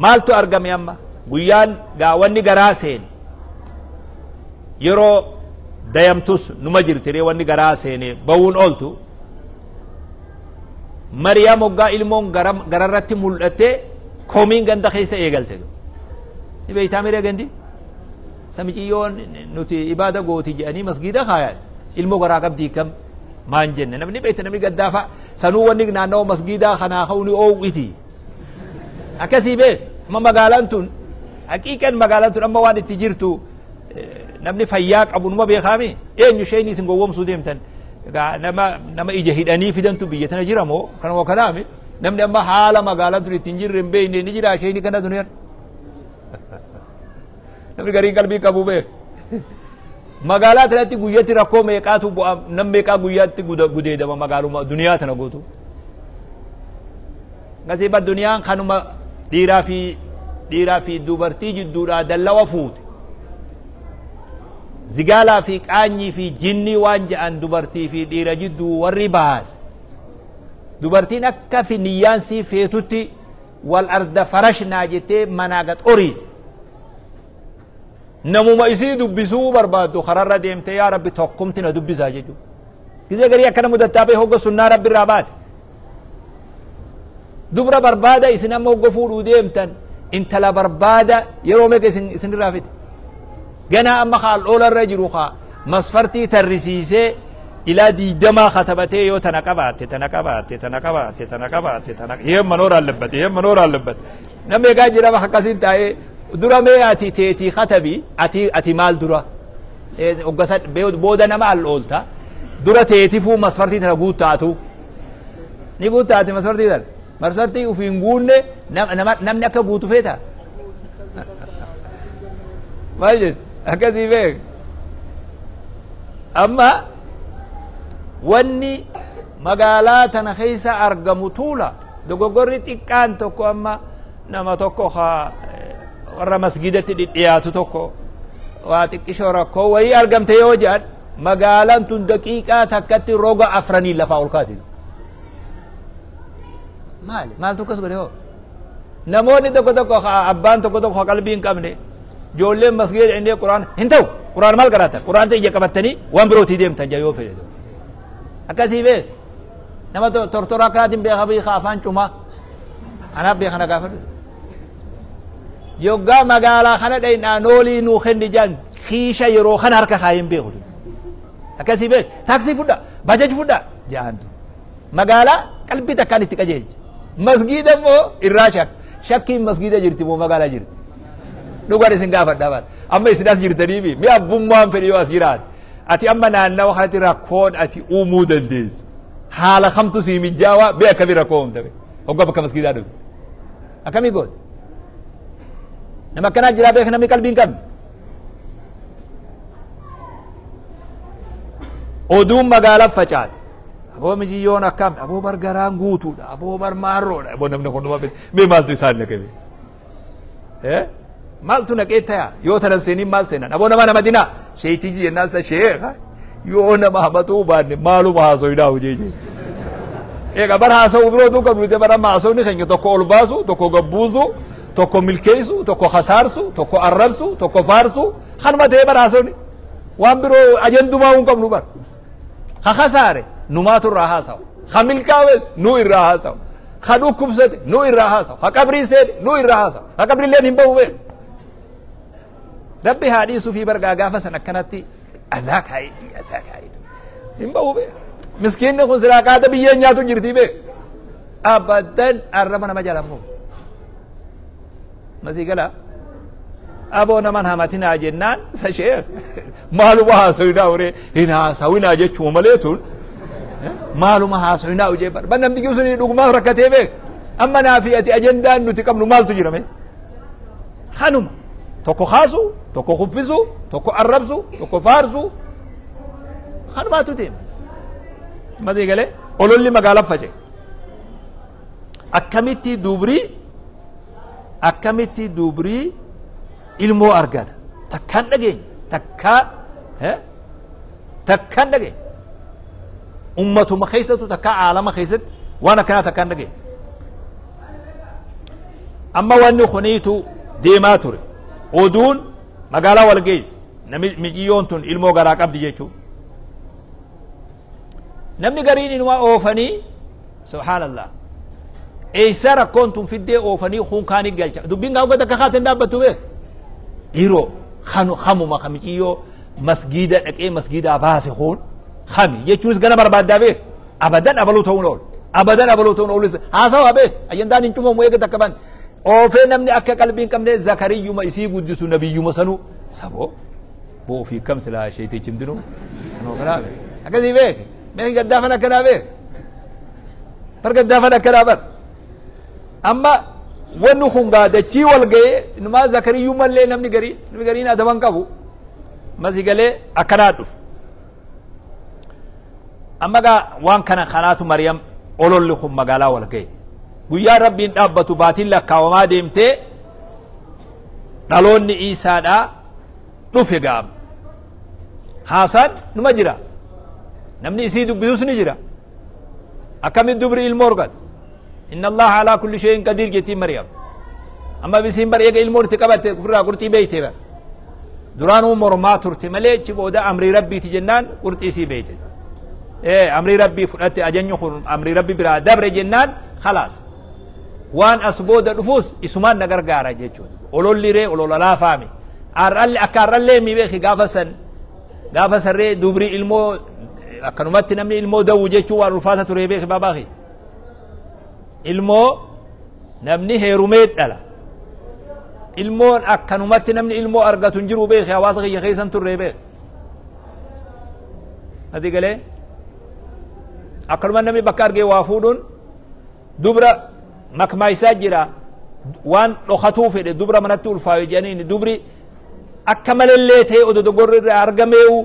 Maaltu argame amma guyyaan gaa wanni garaa seene yeroo dayamtus numa jirti ree wanni garaa seene bawuun ooltu. Maryam hoggaa ilmoon gararratti mul'atte komiin ganda keessa eegalte. Ni beektaa miree gandi? Samiciyyoon nuti ibaada gooti jedhanii masgiida kaayan ilmoo garaa qabdii kam maan jenne namni beekta namni gaddaafa sanuu wanni naannawa masgiidaa kanaa ka'u ni oowwiti. Akkasii beek amma magaalaan tun haqiiqan magaalaan tun amma waan itti jirtu namni fayyaa qabu numa beekaami eenyu isheen isin gowwoomsuu deemtan nama ija hidhanii fidantu biyya tana jira moo kanuma kanaami namni amma haala magaalaan tun ittiin jirre hin beekne ni jira isheen kana duniyaan. Namni gariin qalbii qabu beek. Magaalaa tanatti guyyatti rakkoo meeqaatu bu'a nam meeqaa guyyaatti gudeedama magaaluma duniyaa tana gootu. Gasiiba duniyaan kanuma dhiiraa fi dubartii jidduudhaa dallawa fuute. Zigaalaa fi qaanyii fi jinnii waan jedhan dubartii fi dhiira jidduu warri baase. Dubartiin akka fi niyyaansii feetutti Wal arda farashnaa jettee manaa gad oriite. Namuma isii dubbisuu barbaaddu kararra deemtee yaa Rabbi tokkumti na dubbisaa jechuudha. Gizee garii akkana mudattaa bee hogga sunnaa Rabbi irraa baate. Dubra barbaada isin amma hogga fuudhuu deemtan intala barbaada yeroo meeqa isin isinirraa fite. Ganaa amma kaa dhoolarra jiru kaa masfartii tarrisiisee ilaa 20 katabatee yoo tana qabaatte tana qabaatte tana qabaatte tana qabaatte tana ይሄም መኖር አለበት ይሄም መኖር አለበት። Namni egaa jira akkasiin taa'ee dura mee ati teetii katabi ati maal dura hoggasa booda nama al oolta dura teetifuu masfartii tana guuttaatu ni guuttaati masfartii tana masfartii ufiin guunne namni akka guutu feeta maal jettu akkasii beek. Amma wanni magaalaa tana keessa argamu tuula dogoggorri xiqqaan tokko amma nama tokko haa warra masgidatti dhidhiyaatu tokko waa xiqqishoo rakkoo wayii argamte yoo jedhan magaalaan tun daqiiqaa takkatti roga afranii lafaa ol kaati. Maali maaltu akkas godhe hoo? Namoonni tokko tokko abbaan tokko tokko qalbii hin qabne ijoolleen masgida inni quraan hin ta'u quraan maal qaraatan quraan ta'e ija qabattanii waan birootii deemtan jaa yoo fedhe akkasii beek nama tortora akkanaatiin beeka beeka afaan cumaa anaaf beeka na gaafadhu. Yoggaa magaalaa kana dhaynaa noolii nuu kenni jaan kiisha yeroo kana harka kaayeen beeku akkasii beek taaksii fudha bajaj fudha jaantu magaalaa qalbii takkaan itti qajeelche masgiida immoo irraa shak shakkiin masgiida jirti moo magaalaa jirti dhugaan isin gaafadha baal amma isin as jirtaniifi mi abbummaan fedhi yoo as jiraate ati amma naannawa kanatti rakkoon ati uumuu dandeessu haala kamtu sii mijaawaa bee akkamii rakkoo uumtame hoggaa bakka masgiidaa dhufe akkamii goote nama akkanaa jiraa beek namni qalbii hin qabne. Oduun magaalaa facaate aboo mijiyyoon akkam aboo bar garaan guutuudha aboo bar maarroodha aboo namni kun numa mee maaltu isaan naqe maaltu naqee taya yoo tanan seeniin maal seenan aboo nama nama dinaa sheetiji jennaan sa sheeka yoo nama hamatuu baanne maaluma haasoyinaa hojii jee eega bar haasa'u biroo tuu qabnu bara amma haasawni keenya tokko ol baasu tokko gabbuusu tokko milkeessu tokko kasaarsu tokko arrabsu tokko faarsu kanuma ta'ee bar haasawni waan biroo ajandumaa hin qabnu bar ka kasaare numaatu irraa haasawu ka milkaawes nu irraa haasawu ka dhukkubsate nu irraa haasawu ka qabrii seene nu irraa haasawu ka qabriilleen hin bahu beeku. Rabbi haa dhiisuu fi bargaa gaafa san akkanatti azaa kaa'ee azaa kaa'ee hin bahu beeku. Miskiinni kun silaa qaata biyyeen nyaatu jirti beeku. Abadan arraba nama jalaan qabu. Masii gala aboo naman hamatinaa jennaan isa sheekh maaluma haasawinaa horee hin haasawinaa jechuu malee tun maaluma haasawinaa hojee bar ban namni sun dhugumaaf rakkatee beek amma naafi ati ajendaan nuti qabnu maaltu jira mee kanuma tokko kaasu tokko kuffisu tokko arrabsu tokko faarsu kanumaatu deema. Masii galee ololli magaalaa face akkamitti dubrii akkamitti dubrii ilmoo argata takkaan dhageenye takkaan dhageenye ummatuma keessattu takkaa aalama keessatti waan akkanaa takkaan dhageenye. Amma wanni kuniitu deemaa ture oduun magaalaa wal geesse namni miciyyoon tun ilmoo garaa qabdi jechuu namni gariin inumaa oofanii subhaanallah eessa rakkoon tun fiddee oofanii kun kaanii galcha dubbiin gaa takka kaateen dhaabbattu beek dhiiroo kamuma kamiciyyoo masgiida dhaqee masgiidaa baase kun kami jechuunis gana barbaaddaa beek abadan abaluu ta'uun oolu abadan abaluu ta'uun oolu haasawaa beek ajandaan hin cufamu eega takka ban oofee namni akka qalbii hin qabne zakariyyuma isii guddisu nabiyyuma sanuu saboo boo ofii kam silaa sheetichi himtinu kanoo kanaa beek akkasii beek beek gaddaafan akkanaa beek bar gaddaafan akkanaa bar amma wanni kun gaa dachii wal ga'ee inumaa zakariyyumallee namni garii namni gariin adaban qabu masi galee akkanaa dhufu. Amma gaa waan kana kanaatu Maryam ololli kun magaalaa wal ga'e guyyaa rabbiin dhaabbatu baatiin lakkaawamaa deemtee dhaloonni Iisaadhaa dhufe gaama. Haasaan numa jira namni isii dubbisus ni jira akkamitti dubri ilmoo argata Inna Allaha alaa kulli shay'in qadiir jettiin Maryam. Amma bisiin bar eega ilmoon itti qabatte ofirraa qurxii beeyte bar. Duraanuu mormaa turte malee achi booda amrii rabbiiti jennaan qurxii sii beeyte. Ee amrii rabbii fudhatte ajanyi kun amrii rabbi biraa dabre jennaan khalaas. Waan as booda dhufuus isumaan na gargaara jechuudha. Ololli ree olola laafaami. Ar'alli akka ar'allee mi beeki gaafa san gaafa sarree dubrii ilmoo akkanumatti namni ilmoo dawwu jechuun waan ulfaata ture beeki baabaa kee. Ilmoo namni heerumee dhala. Ilmoon akkanumatti namni ilmoo argatu hin jiru beeki hawaasa kiyya keessa hin turre beeki. Ati galee akkanuma namni bakka argee waa fuudhuun dubra makmaayisaa jira waan dhokatuu fedhe dubra manatti ulfaayu jedhaniin dubri akka malellee ta'e odoo dogorri irraa argameewu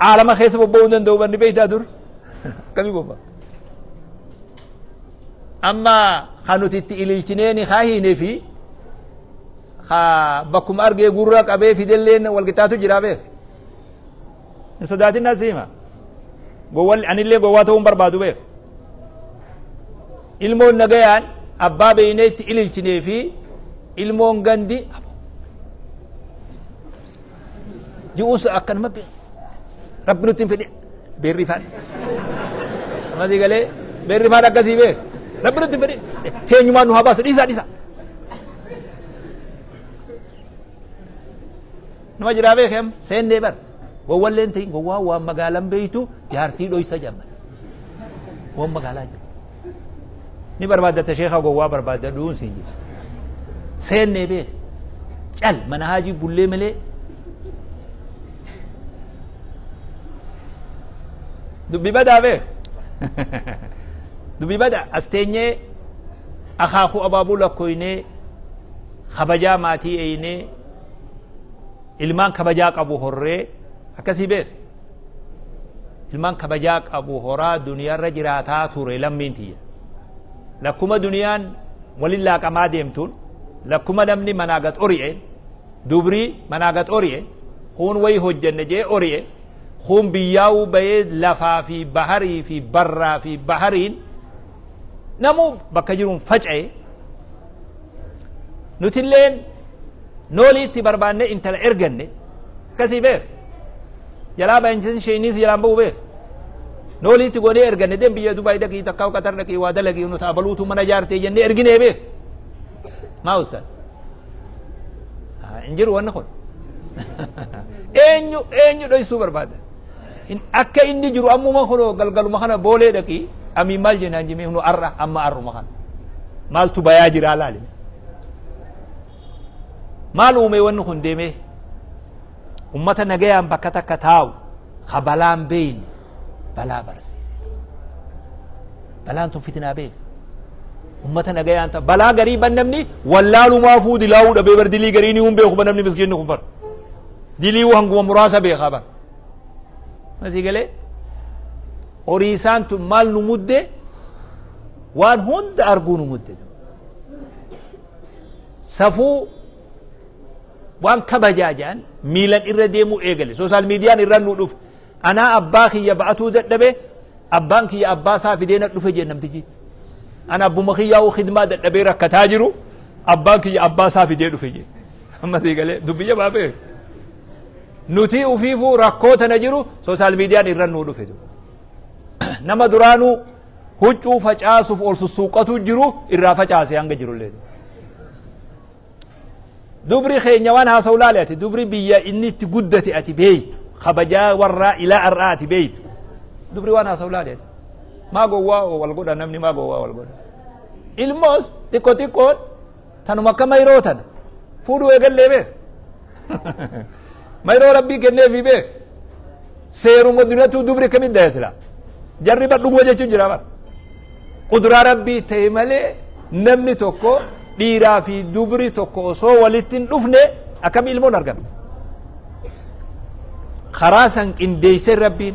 aalama keessa bobba'uu hin danda'u banni beektaa dur akkamii bobba'a. Amma kan nuti itti ililchinee ni haa hiinee fi haa bakkuma argee gurra qabee fidelleen wal qixxaatu jira beek. Hin sodaatin as hima. Gowwalli anillee gowwaa ta'uu hin barbaadu beek. Ilmoon nagayaan abbaa beeynee itti ililchinee fi ilmoon gandi ji'uus akkanuma rabbi nutti hin fedhe beerri ifaan. Amasii galee beerri ifaan akkasii beek. Rabbi nutti hin fedhe teenyumaan nu haa baasu dhiisaa dhiisaa. Nama jiraa beekem seennee bar gowwalleen ta'in gowwaa waan magaalaan beeytu jaartii dhoysa jamma. Waan magaalaa jiru. Ni barbaaddatta sheekha gowwaa barbaadda dhuun siin jiru. Seennee beek cal mana haajii bullee malee dubbii badaa beek. Dubbii badaa as teenyee akaakuu abaabuu lakkoynee kabajaa maatii eeynee ilmaan kabajaa qabu horree akkasii beek. Ilmaan kabajaa qabu horaa duniyaarra jiraataa ture lammiin tiyya. Lakkuma duniyaan walin laaqamaa deemtuun lakkuma namni manaa gad ori'e dubrii manaa gad ori'e huun wayi hojjenne jee ori'e huun biyyaa'uu bahee lafaa fi baharii fi barraa fi bahariin namuu bakka jiruun faca'e nutilleen noolii itti barbaanne intala erganne akkasii beek. Jalaa bahinsin isheenis jalaan ba'u beek. Noolii itti goonee erganne deem biyya Dubaay dhaqii takkaa Qatar dhaqii waa dalagii nu taabaluutu mana jaartee jennee erginee beek. Maa ustaad? Hin jiru wanni kun. Eenyu eenyu dhoysuu barbaada? Akka inni jiru ammuma kunoo galgaluma kana boolee dhaqii amiin maal jennaan jimee nu arra amma arruma kana. Maaltu bayaa jiraa laali? Maal uume wanni kun deemee? Ummata nagayaan bakka takka taa'u ka balaan beeyne balaa barsiise. Balaan tun fitinaa beeka. Ummata nagayaan taa'u balaa garii ban namni wallaalumaafuu dilaa'uu dhabee bar dilii garii ni hun beeku ban namni miskiinni kun bar. Dilii hanguma muraasa beekaa bar. Masii galee horii isaan tun maal nu mudde waan hunda arguu nu mudde. Safuu waan kabajaa jedhan miilan irra deemuu eegale. Sooshaal miidiyaan irra nu dhufe. Anaa abbaa kiyya ba'atuu dadhabe abbaan kiyya abbaa isaa fidee na dhufe jee namtichi. Ana abbuma kiyyaa'uu khidmaa dadhabee rakkataa jiru abbaan kiyya abbaa isaa fidee dhufe jee. Amma sii galee dubbii jabaa beeku. Nuti ufiifuu rakkoo tana jiru sooshaal miidiyaan irra nu dhufe. Nama duraanuu huccuu facaasuuf ol sussuuqatu jiru irraa facaase hanga jirullee. Dubri keenya waan haasa'u laale ati dubri biyya inni itti guddate ati beeytu kabajaa warraa ilaa har'aa ati beeytu dubri waan haasa'u laale ati maa gowwaa wal godha namni maa gowwaa wal godha ilmoos xiqqoo xiqqoon tanuma akka mayroo tana fuudhuu eegallee beek mayroo rabbii kenneefi beek seeruma duniyaatu dubri akkamitti daya silaa jarri bar dhuguma jechuun jira bar quduraa rabbii ta'e malee namni tokko dhiiraa fi dubri tokko osoo walitti hin dhufne akkam ilmoon argamte. Karaa san qindeessee rabbiin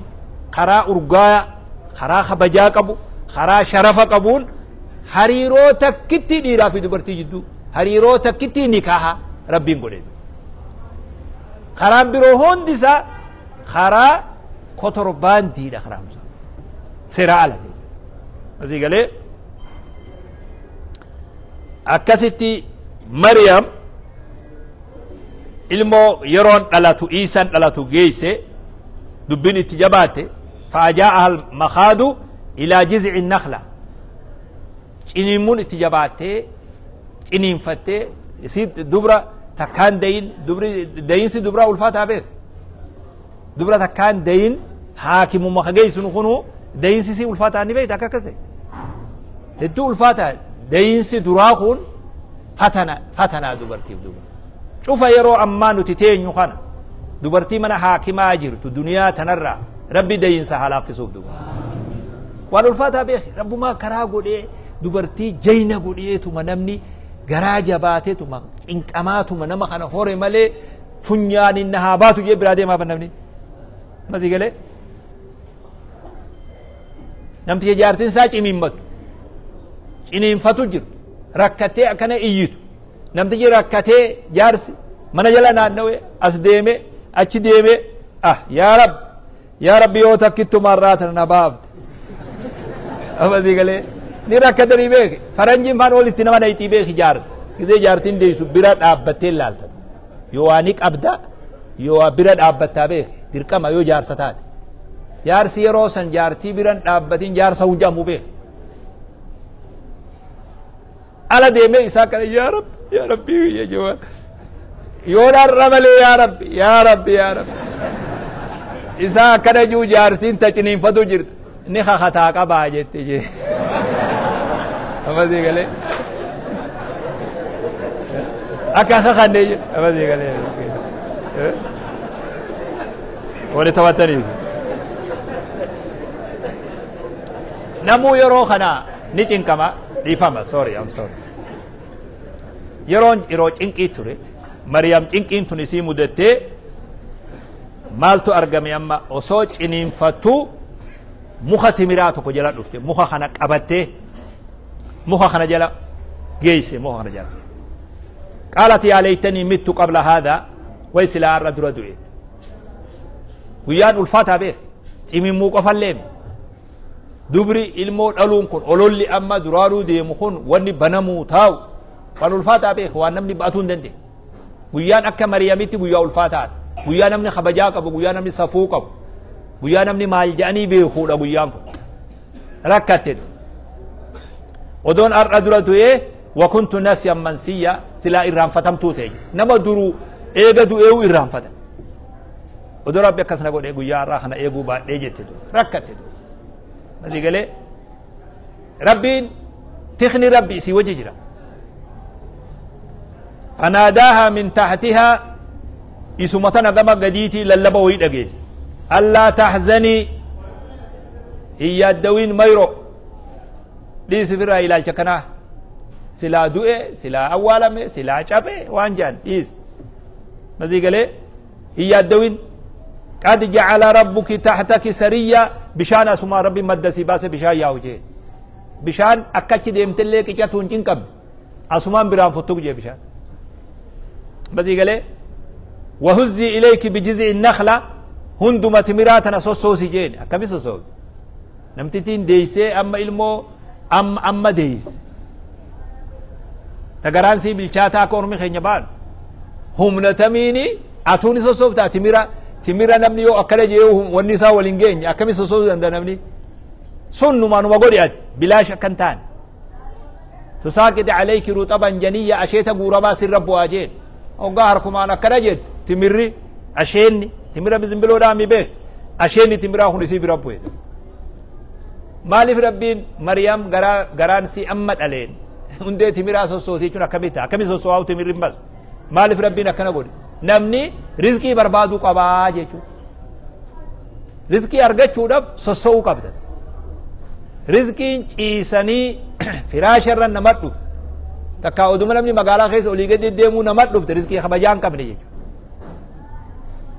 karaa urgaa karaa kabajaa qabu karaa sharafa qabuun hariiroo takkitti dhiiraa fi dubartii jidduu hariiroo takkitti nikaaha rabbiin godhe. Karaan biroo hundi isaa karaa kotorbaandiidha karaa musaa. Seera ala jechuudha. Asii galee Akkasitti Maryam ilmoo yeroon dhalatu Iisan dhalatu geeyse dubbiin itti jabaatte. Fa'ajaa'aha al-makhaadu ilaa jiz'i nakhla, ciniinmuun itti jabaattee ciniinfattee isii dubra takkaan dayin. Dubri dayinsi dubraa ulfaataa beek. Dubra takkaan dayin haakimuma ka geessinu kunu dayinsi si ulfaataa ni beekta. Akka akkase hedduu ulfaataa dayinsi duraa kun fatana fatanaa dubartiif. Duba cufa yeroo ammaa nuti teenyu kana dubartii mana haakimaa jirtu duniyaa tanarraa Rabbi dayinsa haa laaffisuuf. Duba waan ulfaataa beeki. Rabbumaa karaa godhee dubartii jayna godheetuma namni garaa jabaateetuma cinqamaatuma nama kana hore malee funyaan inni haa baatu jee biraa deemaa ban namni masii galee. Namticha jaartiin isaa cimiimmatu ciniinfatu jiru rakkatee akkana iyyitu. Namtichi rakkatee jaarsi mana jala naannawee as deeme achi deeme, ah yaa Rabbi, yaa Rabbi, yoo takkittumarraa tana na baafte. Amasii galee ni rakkatanii beeke. Faranjiin faan olitti nama nayxii beeki. Jaarsa gisee jaartiin deessu bira dhaabbattee ilaaltan yoo waa ni qabda yoo waa bira dhaabbattaa beeke dirqama. Yoo jaarsa taate jaarsi yeroo san jaartii biran dhaabbatin jaarsa hunjamu beeke. Ala deemee isaa kana yaa Rabbi, yaa Rabbi, yoo dharra malee yaa Rabbi, yaa Rabbi, yaa Rabbi isaa akkana juu jaartiin ta ciniinfatu jirtu ni kakataa qabaa jette jee. Amasii galee akka kakanne je. Amasii galee wali taphataniis namuu yeroo kana ni cinqama. Dhiifama, sorry, I'm sorry. Yeroon yeroo cinqii ture. Maryam cinqiin tun isii mudattee maaltu argame? Amma osoo ciniinfattu muka timiraa tokko jala dhufte. Muka kana qabattee muka kana jala geeyse. Muka kana jala qaalat yaa laytanii mittu qabla haadha, way silaa har'a dura du'e. Guyyaan ulfaataa beek. Cimimmuu qofalleemi dubri ilmoo dhaluun kun ololli amma duraanuu deemu kun wanni banamuu taa'u waan ulfaataa beek, waan namni ba'atuu hin dandeenye. Guyyaan akka Mariyamitti guyyaa ulfaataadha. Guyyaa namni kabajaa qabu, guyyaa namni safuu qabu, guyyaa namni maal jedhanii beekuudha. Guyyaan kun rakkatte. Odoon har'a dura du'ee wakuntu nasiyan mansiyya, silaa irraanfatamtuu ta'e. Nama duruu eega du'eewu irraanfata. Odoo Rabbi akkas na godhe guyyaa har'aa kana eeguu baadhee jette. Rakkatte. Masii galee Rabbiin tikni Rabbi isii wajji jira. Fanaadaahaa min tahtihaa, isuma tana gama gadiitii lallaba wayii dhageesse. Allaa tahzanii, hin yaaddawiin mayro, dhiisi firraa ilaalcha kanaa, silaa du'e, silaa awwaalame, silaa cabe waan jedhan dhiis. Masii galee hin yaaddawin. Qad jacala rabbuki tahtaki sariyya, bishaan asumaa Rabbi madda sii baase, bishaan yaa'u jee. Bishaan akka achi deemtellee qicatu hin cinqabne, asumaan biraan futtuq jee bishaan. Masii galee wahuzzi ilayki bijiz'i nakhla, hunduma timiraa tana sossoosi jeen. Akkami sossoosi? Namtittiin deeysee amma ilmoo amma amma deeyse ta garaan sii bilchaataa akka ormi keenya baanu humna tamiini atuuni sossooftaa timira. Timira namni yoo akkana jee wanni isaa waliin geenye akkami sossoosuu danda'a namni sun? Numaanuma godhi ati bilaash akkan taane. Tusaaqixi alayki ruxaban janiyya, asheeta guuramaa sirra bu'aa jeen. Hoggaa harkumaan akkana jette timirri asheenni timira bizimbiloodhaa mi beek, asheenni timiraa kun isii bira bu'e. Maaliif Rabbiin Maryam garaa garaan si amma dhaleen hundee timiraa sossoosii jechuun akkamitti akkami sosso'aa timirri hin bas? Maaliif Rabbiin akkana godhe? Namni rizqii barbaaduu qabaa jechuudha. Rizqii argachuudhaaf sosso'uu qabda. Rizqiin ciisanii firaasha irra nama dhufte takka oduma namni magaalaa keessa olii gadi deemuu nama dhufte rizqii kabajaa hin qabne jechuudha.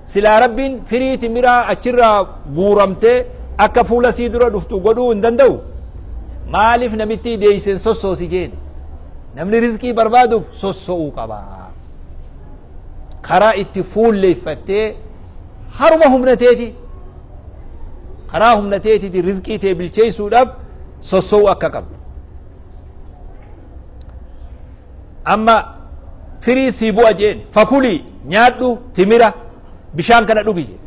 Silaa Rabbiin firii timiraa achirraa guuramtee akka fuula sii dura dhuftu godhuu hin danda'u. Maaliif namitti deeysen sossoosi jeen? Namni rizqii barbaaduuf sosso'uu qaba. Karaa itti fuulleeffattee haruma humnateeti karaa humnateetiiti rizqii tee bilcheessuudhaaf sosso'uu akka qabdu. Amma firii sii bu'a jeen fakulii nyaadhu timira bishaan kana dhugi jee.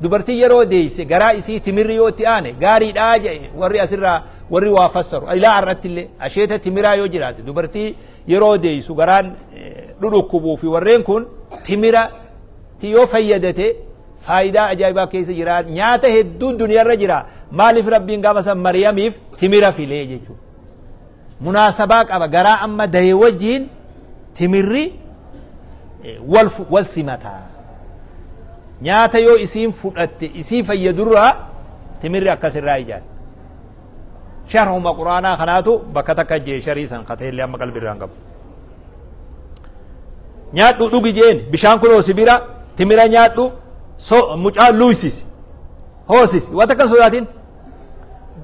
Dubartii yeroo deeyse garaa isii timirri yoo itti aane gaariidhaa jedhe warri asirraa warri waa fassaru ilaa har'atti illee asheeta timiraa yoo jiraate dubartii yeroo deeysu garaan dhudhukkubuu fi warreen kun timira ti yoo fayyadate faayidaa ajaa'ibaa keessa jira. Nyaata hedduun duniyaarra jira. Maaliif Rabbiin gaafa san Mariyamiif timira filee jechuudha? Munaasabaa qaba. Garaa amma dahee wajjiin timirri wal simataa. Nyaata yoo isiin fudhatte isii fayyadurraa timirri akkasirraa ijaara. Sharhuma quraanaa kanaatu bakka takka jee sharii san kateellee amma qalbiirraa hin qabu. Nyaadhu dhugi jeen bishaan kunoo si bira timira nyaadhu so mucaa luysisi hoosisi waan takka hin sodaatin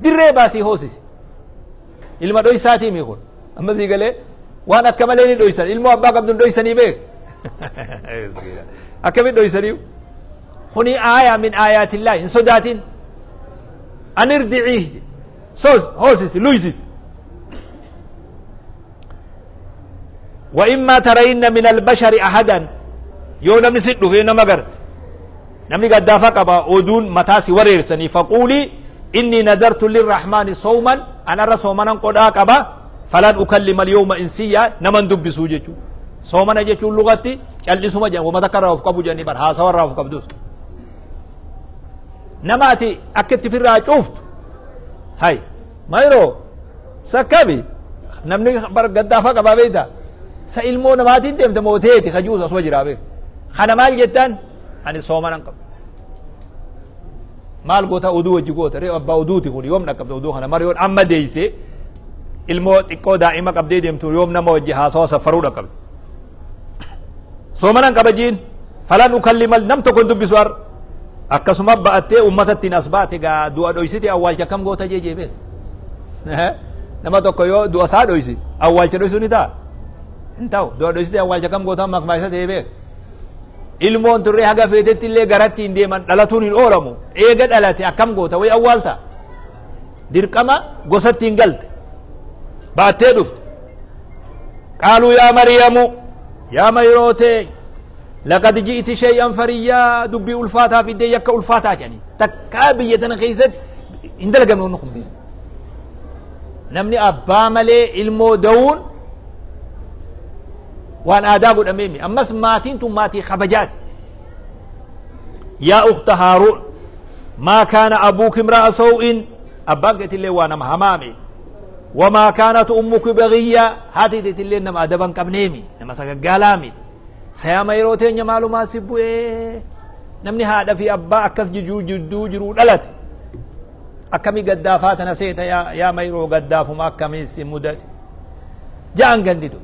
dirree baasii hoosisi. Ilma dhoysaatii mi kun amma sii galee waan akka malee ni dhoysan ilmoo abbaa qabdu hin dhoysanii beek akkamiin dhoysanii kuni aayaa min aayaatillaa hin sodaatin an irdiciih sos hoosisi luysisi. وإما ترين من البشر أحدا يو نمني سيد دفه نما غرت نمني غدافا قبا اودون متاسي وريرسني فقولي إني نذرت للرحمن صوما أنا رسومنا قدا قبا فلن أكلم اليوم إنسيا نمن دبسو جچو صومنا جچو لغتي چلسوما جن وما تكراف قبو جني بر ها سور راف قبدوس نماتي أكت في الراجوفت هاي مايرو سكبي نمني بر غدافا قبا بيدا sa ilmoo namaatiin deemte mooteeti kajuus asuma jiraa beeku. Kana maal jettaan ani soomanan qabu. Maal goota oduu wajji goota ree abbaa oduuti kun yoom dhaqqabde oduu kana mariyoon amma deeyse ilmoo xiqqoo daa'ima qabdee deemtu yoom nama wajji haasawa safaruu dhaqqabde. Soomanan qaba jiin falan ukallima nam tokko hin dubbisu har akkasuma ba'attee uummatattiin as baate gaa du'a dhoysite awwaalcha akkam goota jee jee beeku. Nama tokko yoo du'a isaa dhoysi awwaalcha dhoysuu ni ta'a. Hin ta'u du'a dhoysite awwaalcha kam gootan makmaaksa ta'ee beek. Ilmoon turree haga feetetti illee garatti hin deeman dhalatuun hin oolamu. Eega dhalate akkam goota wayi awwaalta. Dirqama gosatti hin galte. Baattee dhufte. Qaaluu yaa Mariyamu yaa Mayrootee laqad ji'iti shay'an fariyyaa dubbii ulfaataa fiddee yakka ulfaataa jedhanii takkaa biyya tana keessatti hin dalagamne wanni kun beeku. Namni abbaa malee ilmoo da'uun waan aadaa godhameemi. Ammas maatiin tun maatii kabajaati. Yaa ukhta Haaruun maa kaana abuuki imra'a saw'in abbaan keetillee waa nama hamaame. Wamaa kaanat ummuki bagiyya haati teetillee nama adaba hin qabneemi nama sagaggaalaa miti. Sayaama yeroo teenya maalumaa si bu'ee namni haadha fi abbaa akkas jidduu jiruu dhalate. Akkamii gaddaafaa tana seeta yaa mayroo gaddaafuma akkamii si mudate. Ja'an ganditu.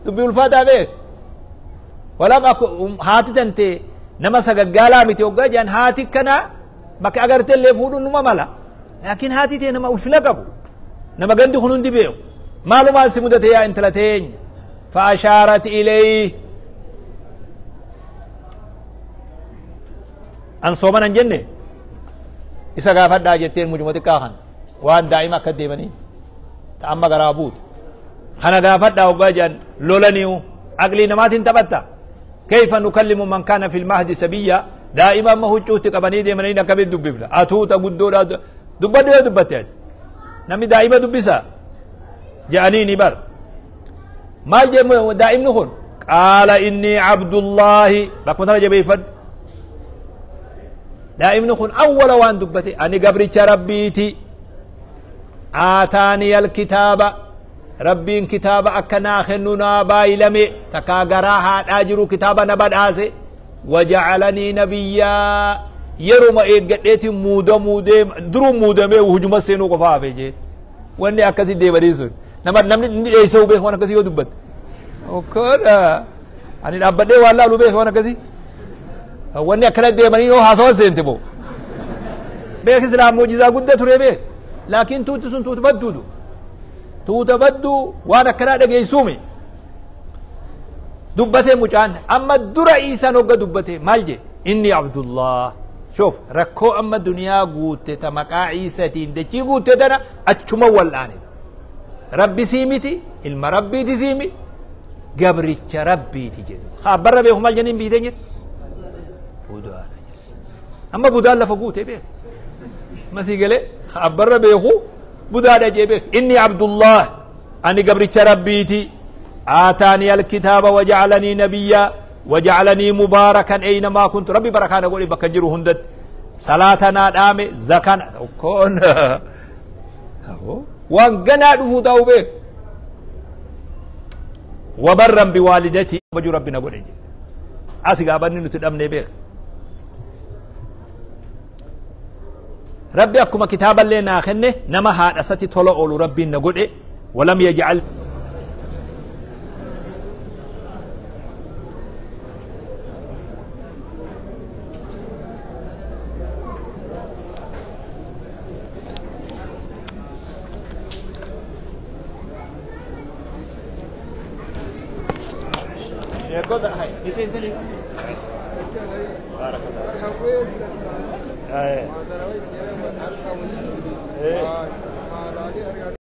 Dubbii ulfaataa beek. Walam aku haati tante nama sagaggaalaa miti hoggaa jedhan haati kana bakka agartee illee fuudhuun numa mala. Laakiin haati tee nama ulfina qabu. Nama gandi kun hundi beeku. Maalumaa si mudate yaa intala teenya. Fa'ashaarat ilayhi. An sooman hin jenne isa gaafadhaa jetteen mujuma xiqqaa kana waan daa'ima akka deemanii ta'amma garaa buutu. Kana gaafadhaa hoggaa jedhan lolaniiyu aqlii namaatiin taphatta. Kayfa nukallimu man kaana fil mahdi sabiyya daa'ima amma huccuutti qabanii deemanii akkamitti dubbifna. Atuuta guddoodhaa dubbadhu yoo dubbatte ati. Namni daa'ima dubbisa jedhanii ni bar. Maal jee daa'imni kun? Qaala inni Abdullaahi bakkuma tana jabeeffadhu. Daa'imni kun awwala waan dubbate ani gabricha Rabbiiti. Aataaniya alkitaaba Rabbiin kitaaba akka naa kennu naa baay'ilame takkaa garaa haadhaa jiru kitaaba na badhaase waja'alanii nabiyyaa yeruma eeggadheetiin muudamuu deema duruu muudamee hujuma seenuu qofa hafe jee wanni akkasii deemanii sun nama namni inni dheessa'uu beeku waan akkasii yoo dubbatte okkoodha ani dhaabbadhee waan laalu beeku waan akkasii wanni akkana deemanii yoo haasawa seente moo beek islaam muujizaa guddaa ture beek laakiin tuuti sun tuuti badduudu tuuta badduu waan akkanaa dhageessuumi dubbatee mucaan amma dura Iisaan hogga dubbate maal jee inni Abdullah shoof rakkoo amma duniyaa guutte ta maqaa Iisatiin dachii guutte tana achuma wal'aane rabbi sii miti ilma rabbiiti sii miti Gabricha rabbiiti jedhu. Haa barra beeku maal jenniin biitee jedhu? Budaadha jedhu. Amma budaan lafa guutee beeku. Masii galee haa barra beeku budaadha jee beeku. Inni Abdullah ani gabricha rabbiiti. Aataanii alkitaaba wajacalanii nabiyyaa wajacalanii mubaarakan eynamaa kuntu. Rabbi barakaa na godhe bakka jiru hundatti. Salaata naa dhaame zakaan tokkoon waan ganaa dhufuu ta'uu beeku. Wabarran biwaalidatii kabajuu rabbi na godhe jedhe. Asi gaabanni nuti dhabnee beeka. Rabbi akkuma kitaaballee naa kenne nama haadha isatti tola oolu rabbiin na godhe walam yajcal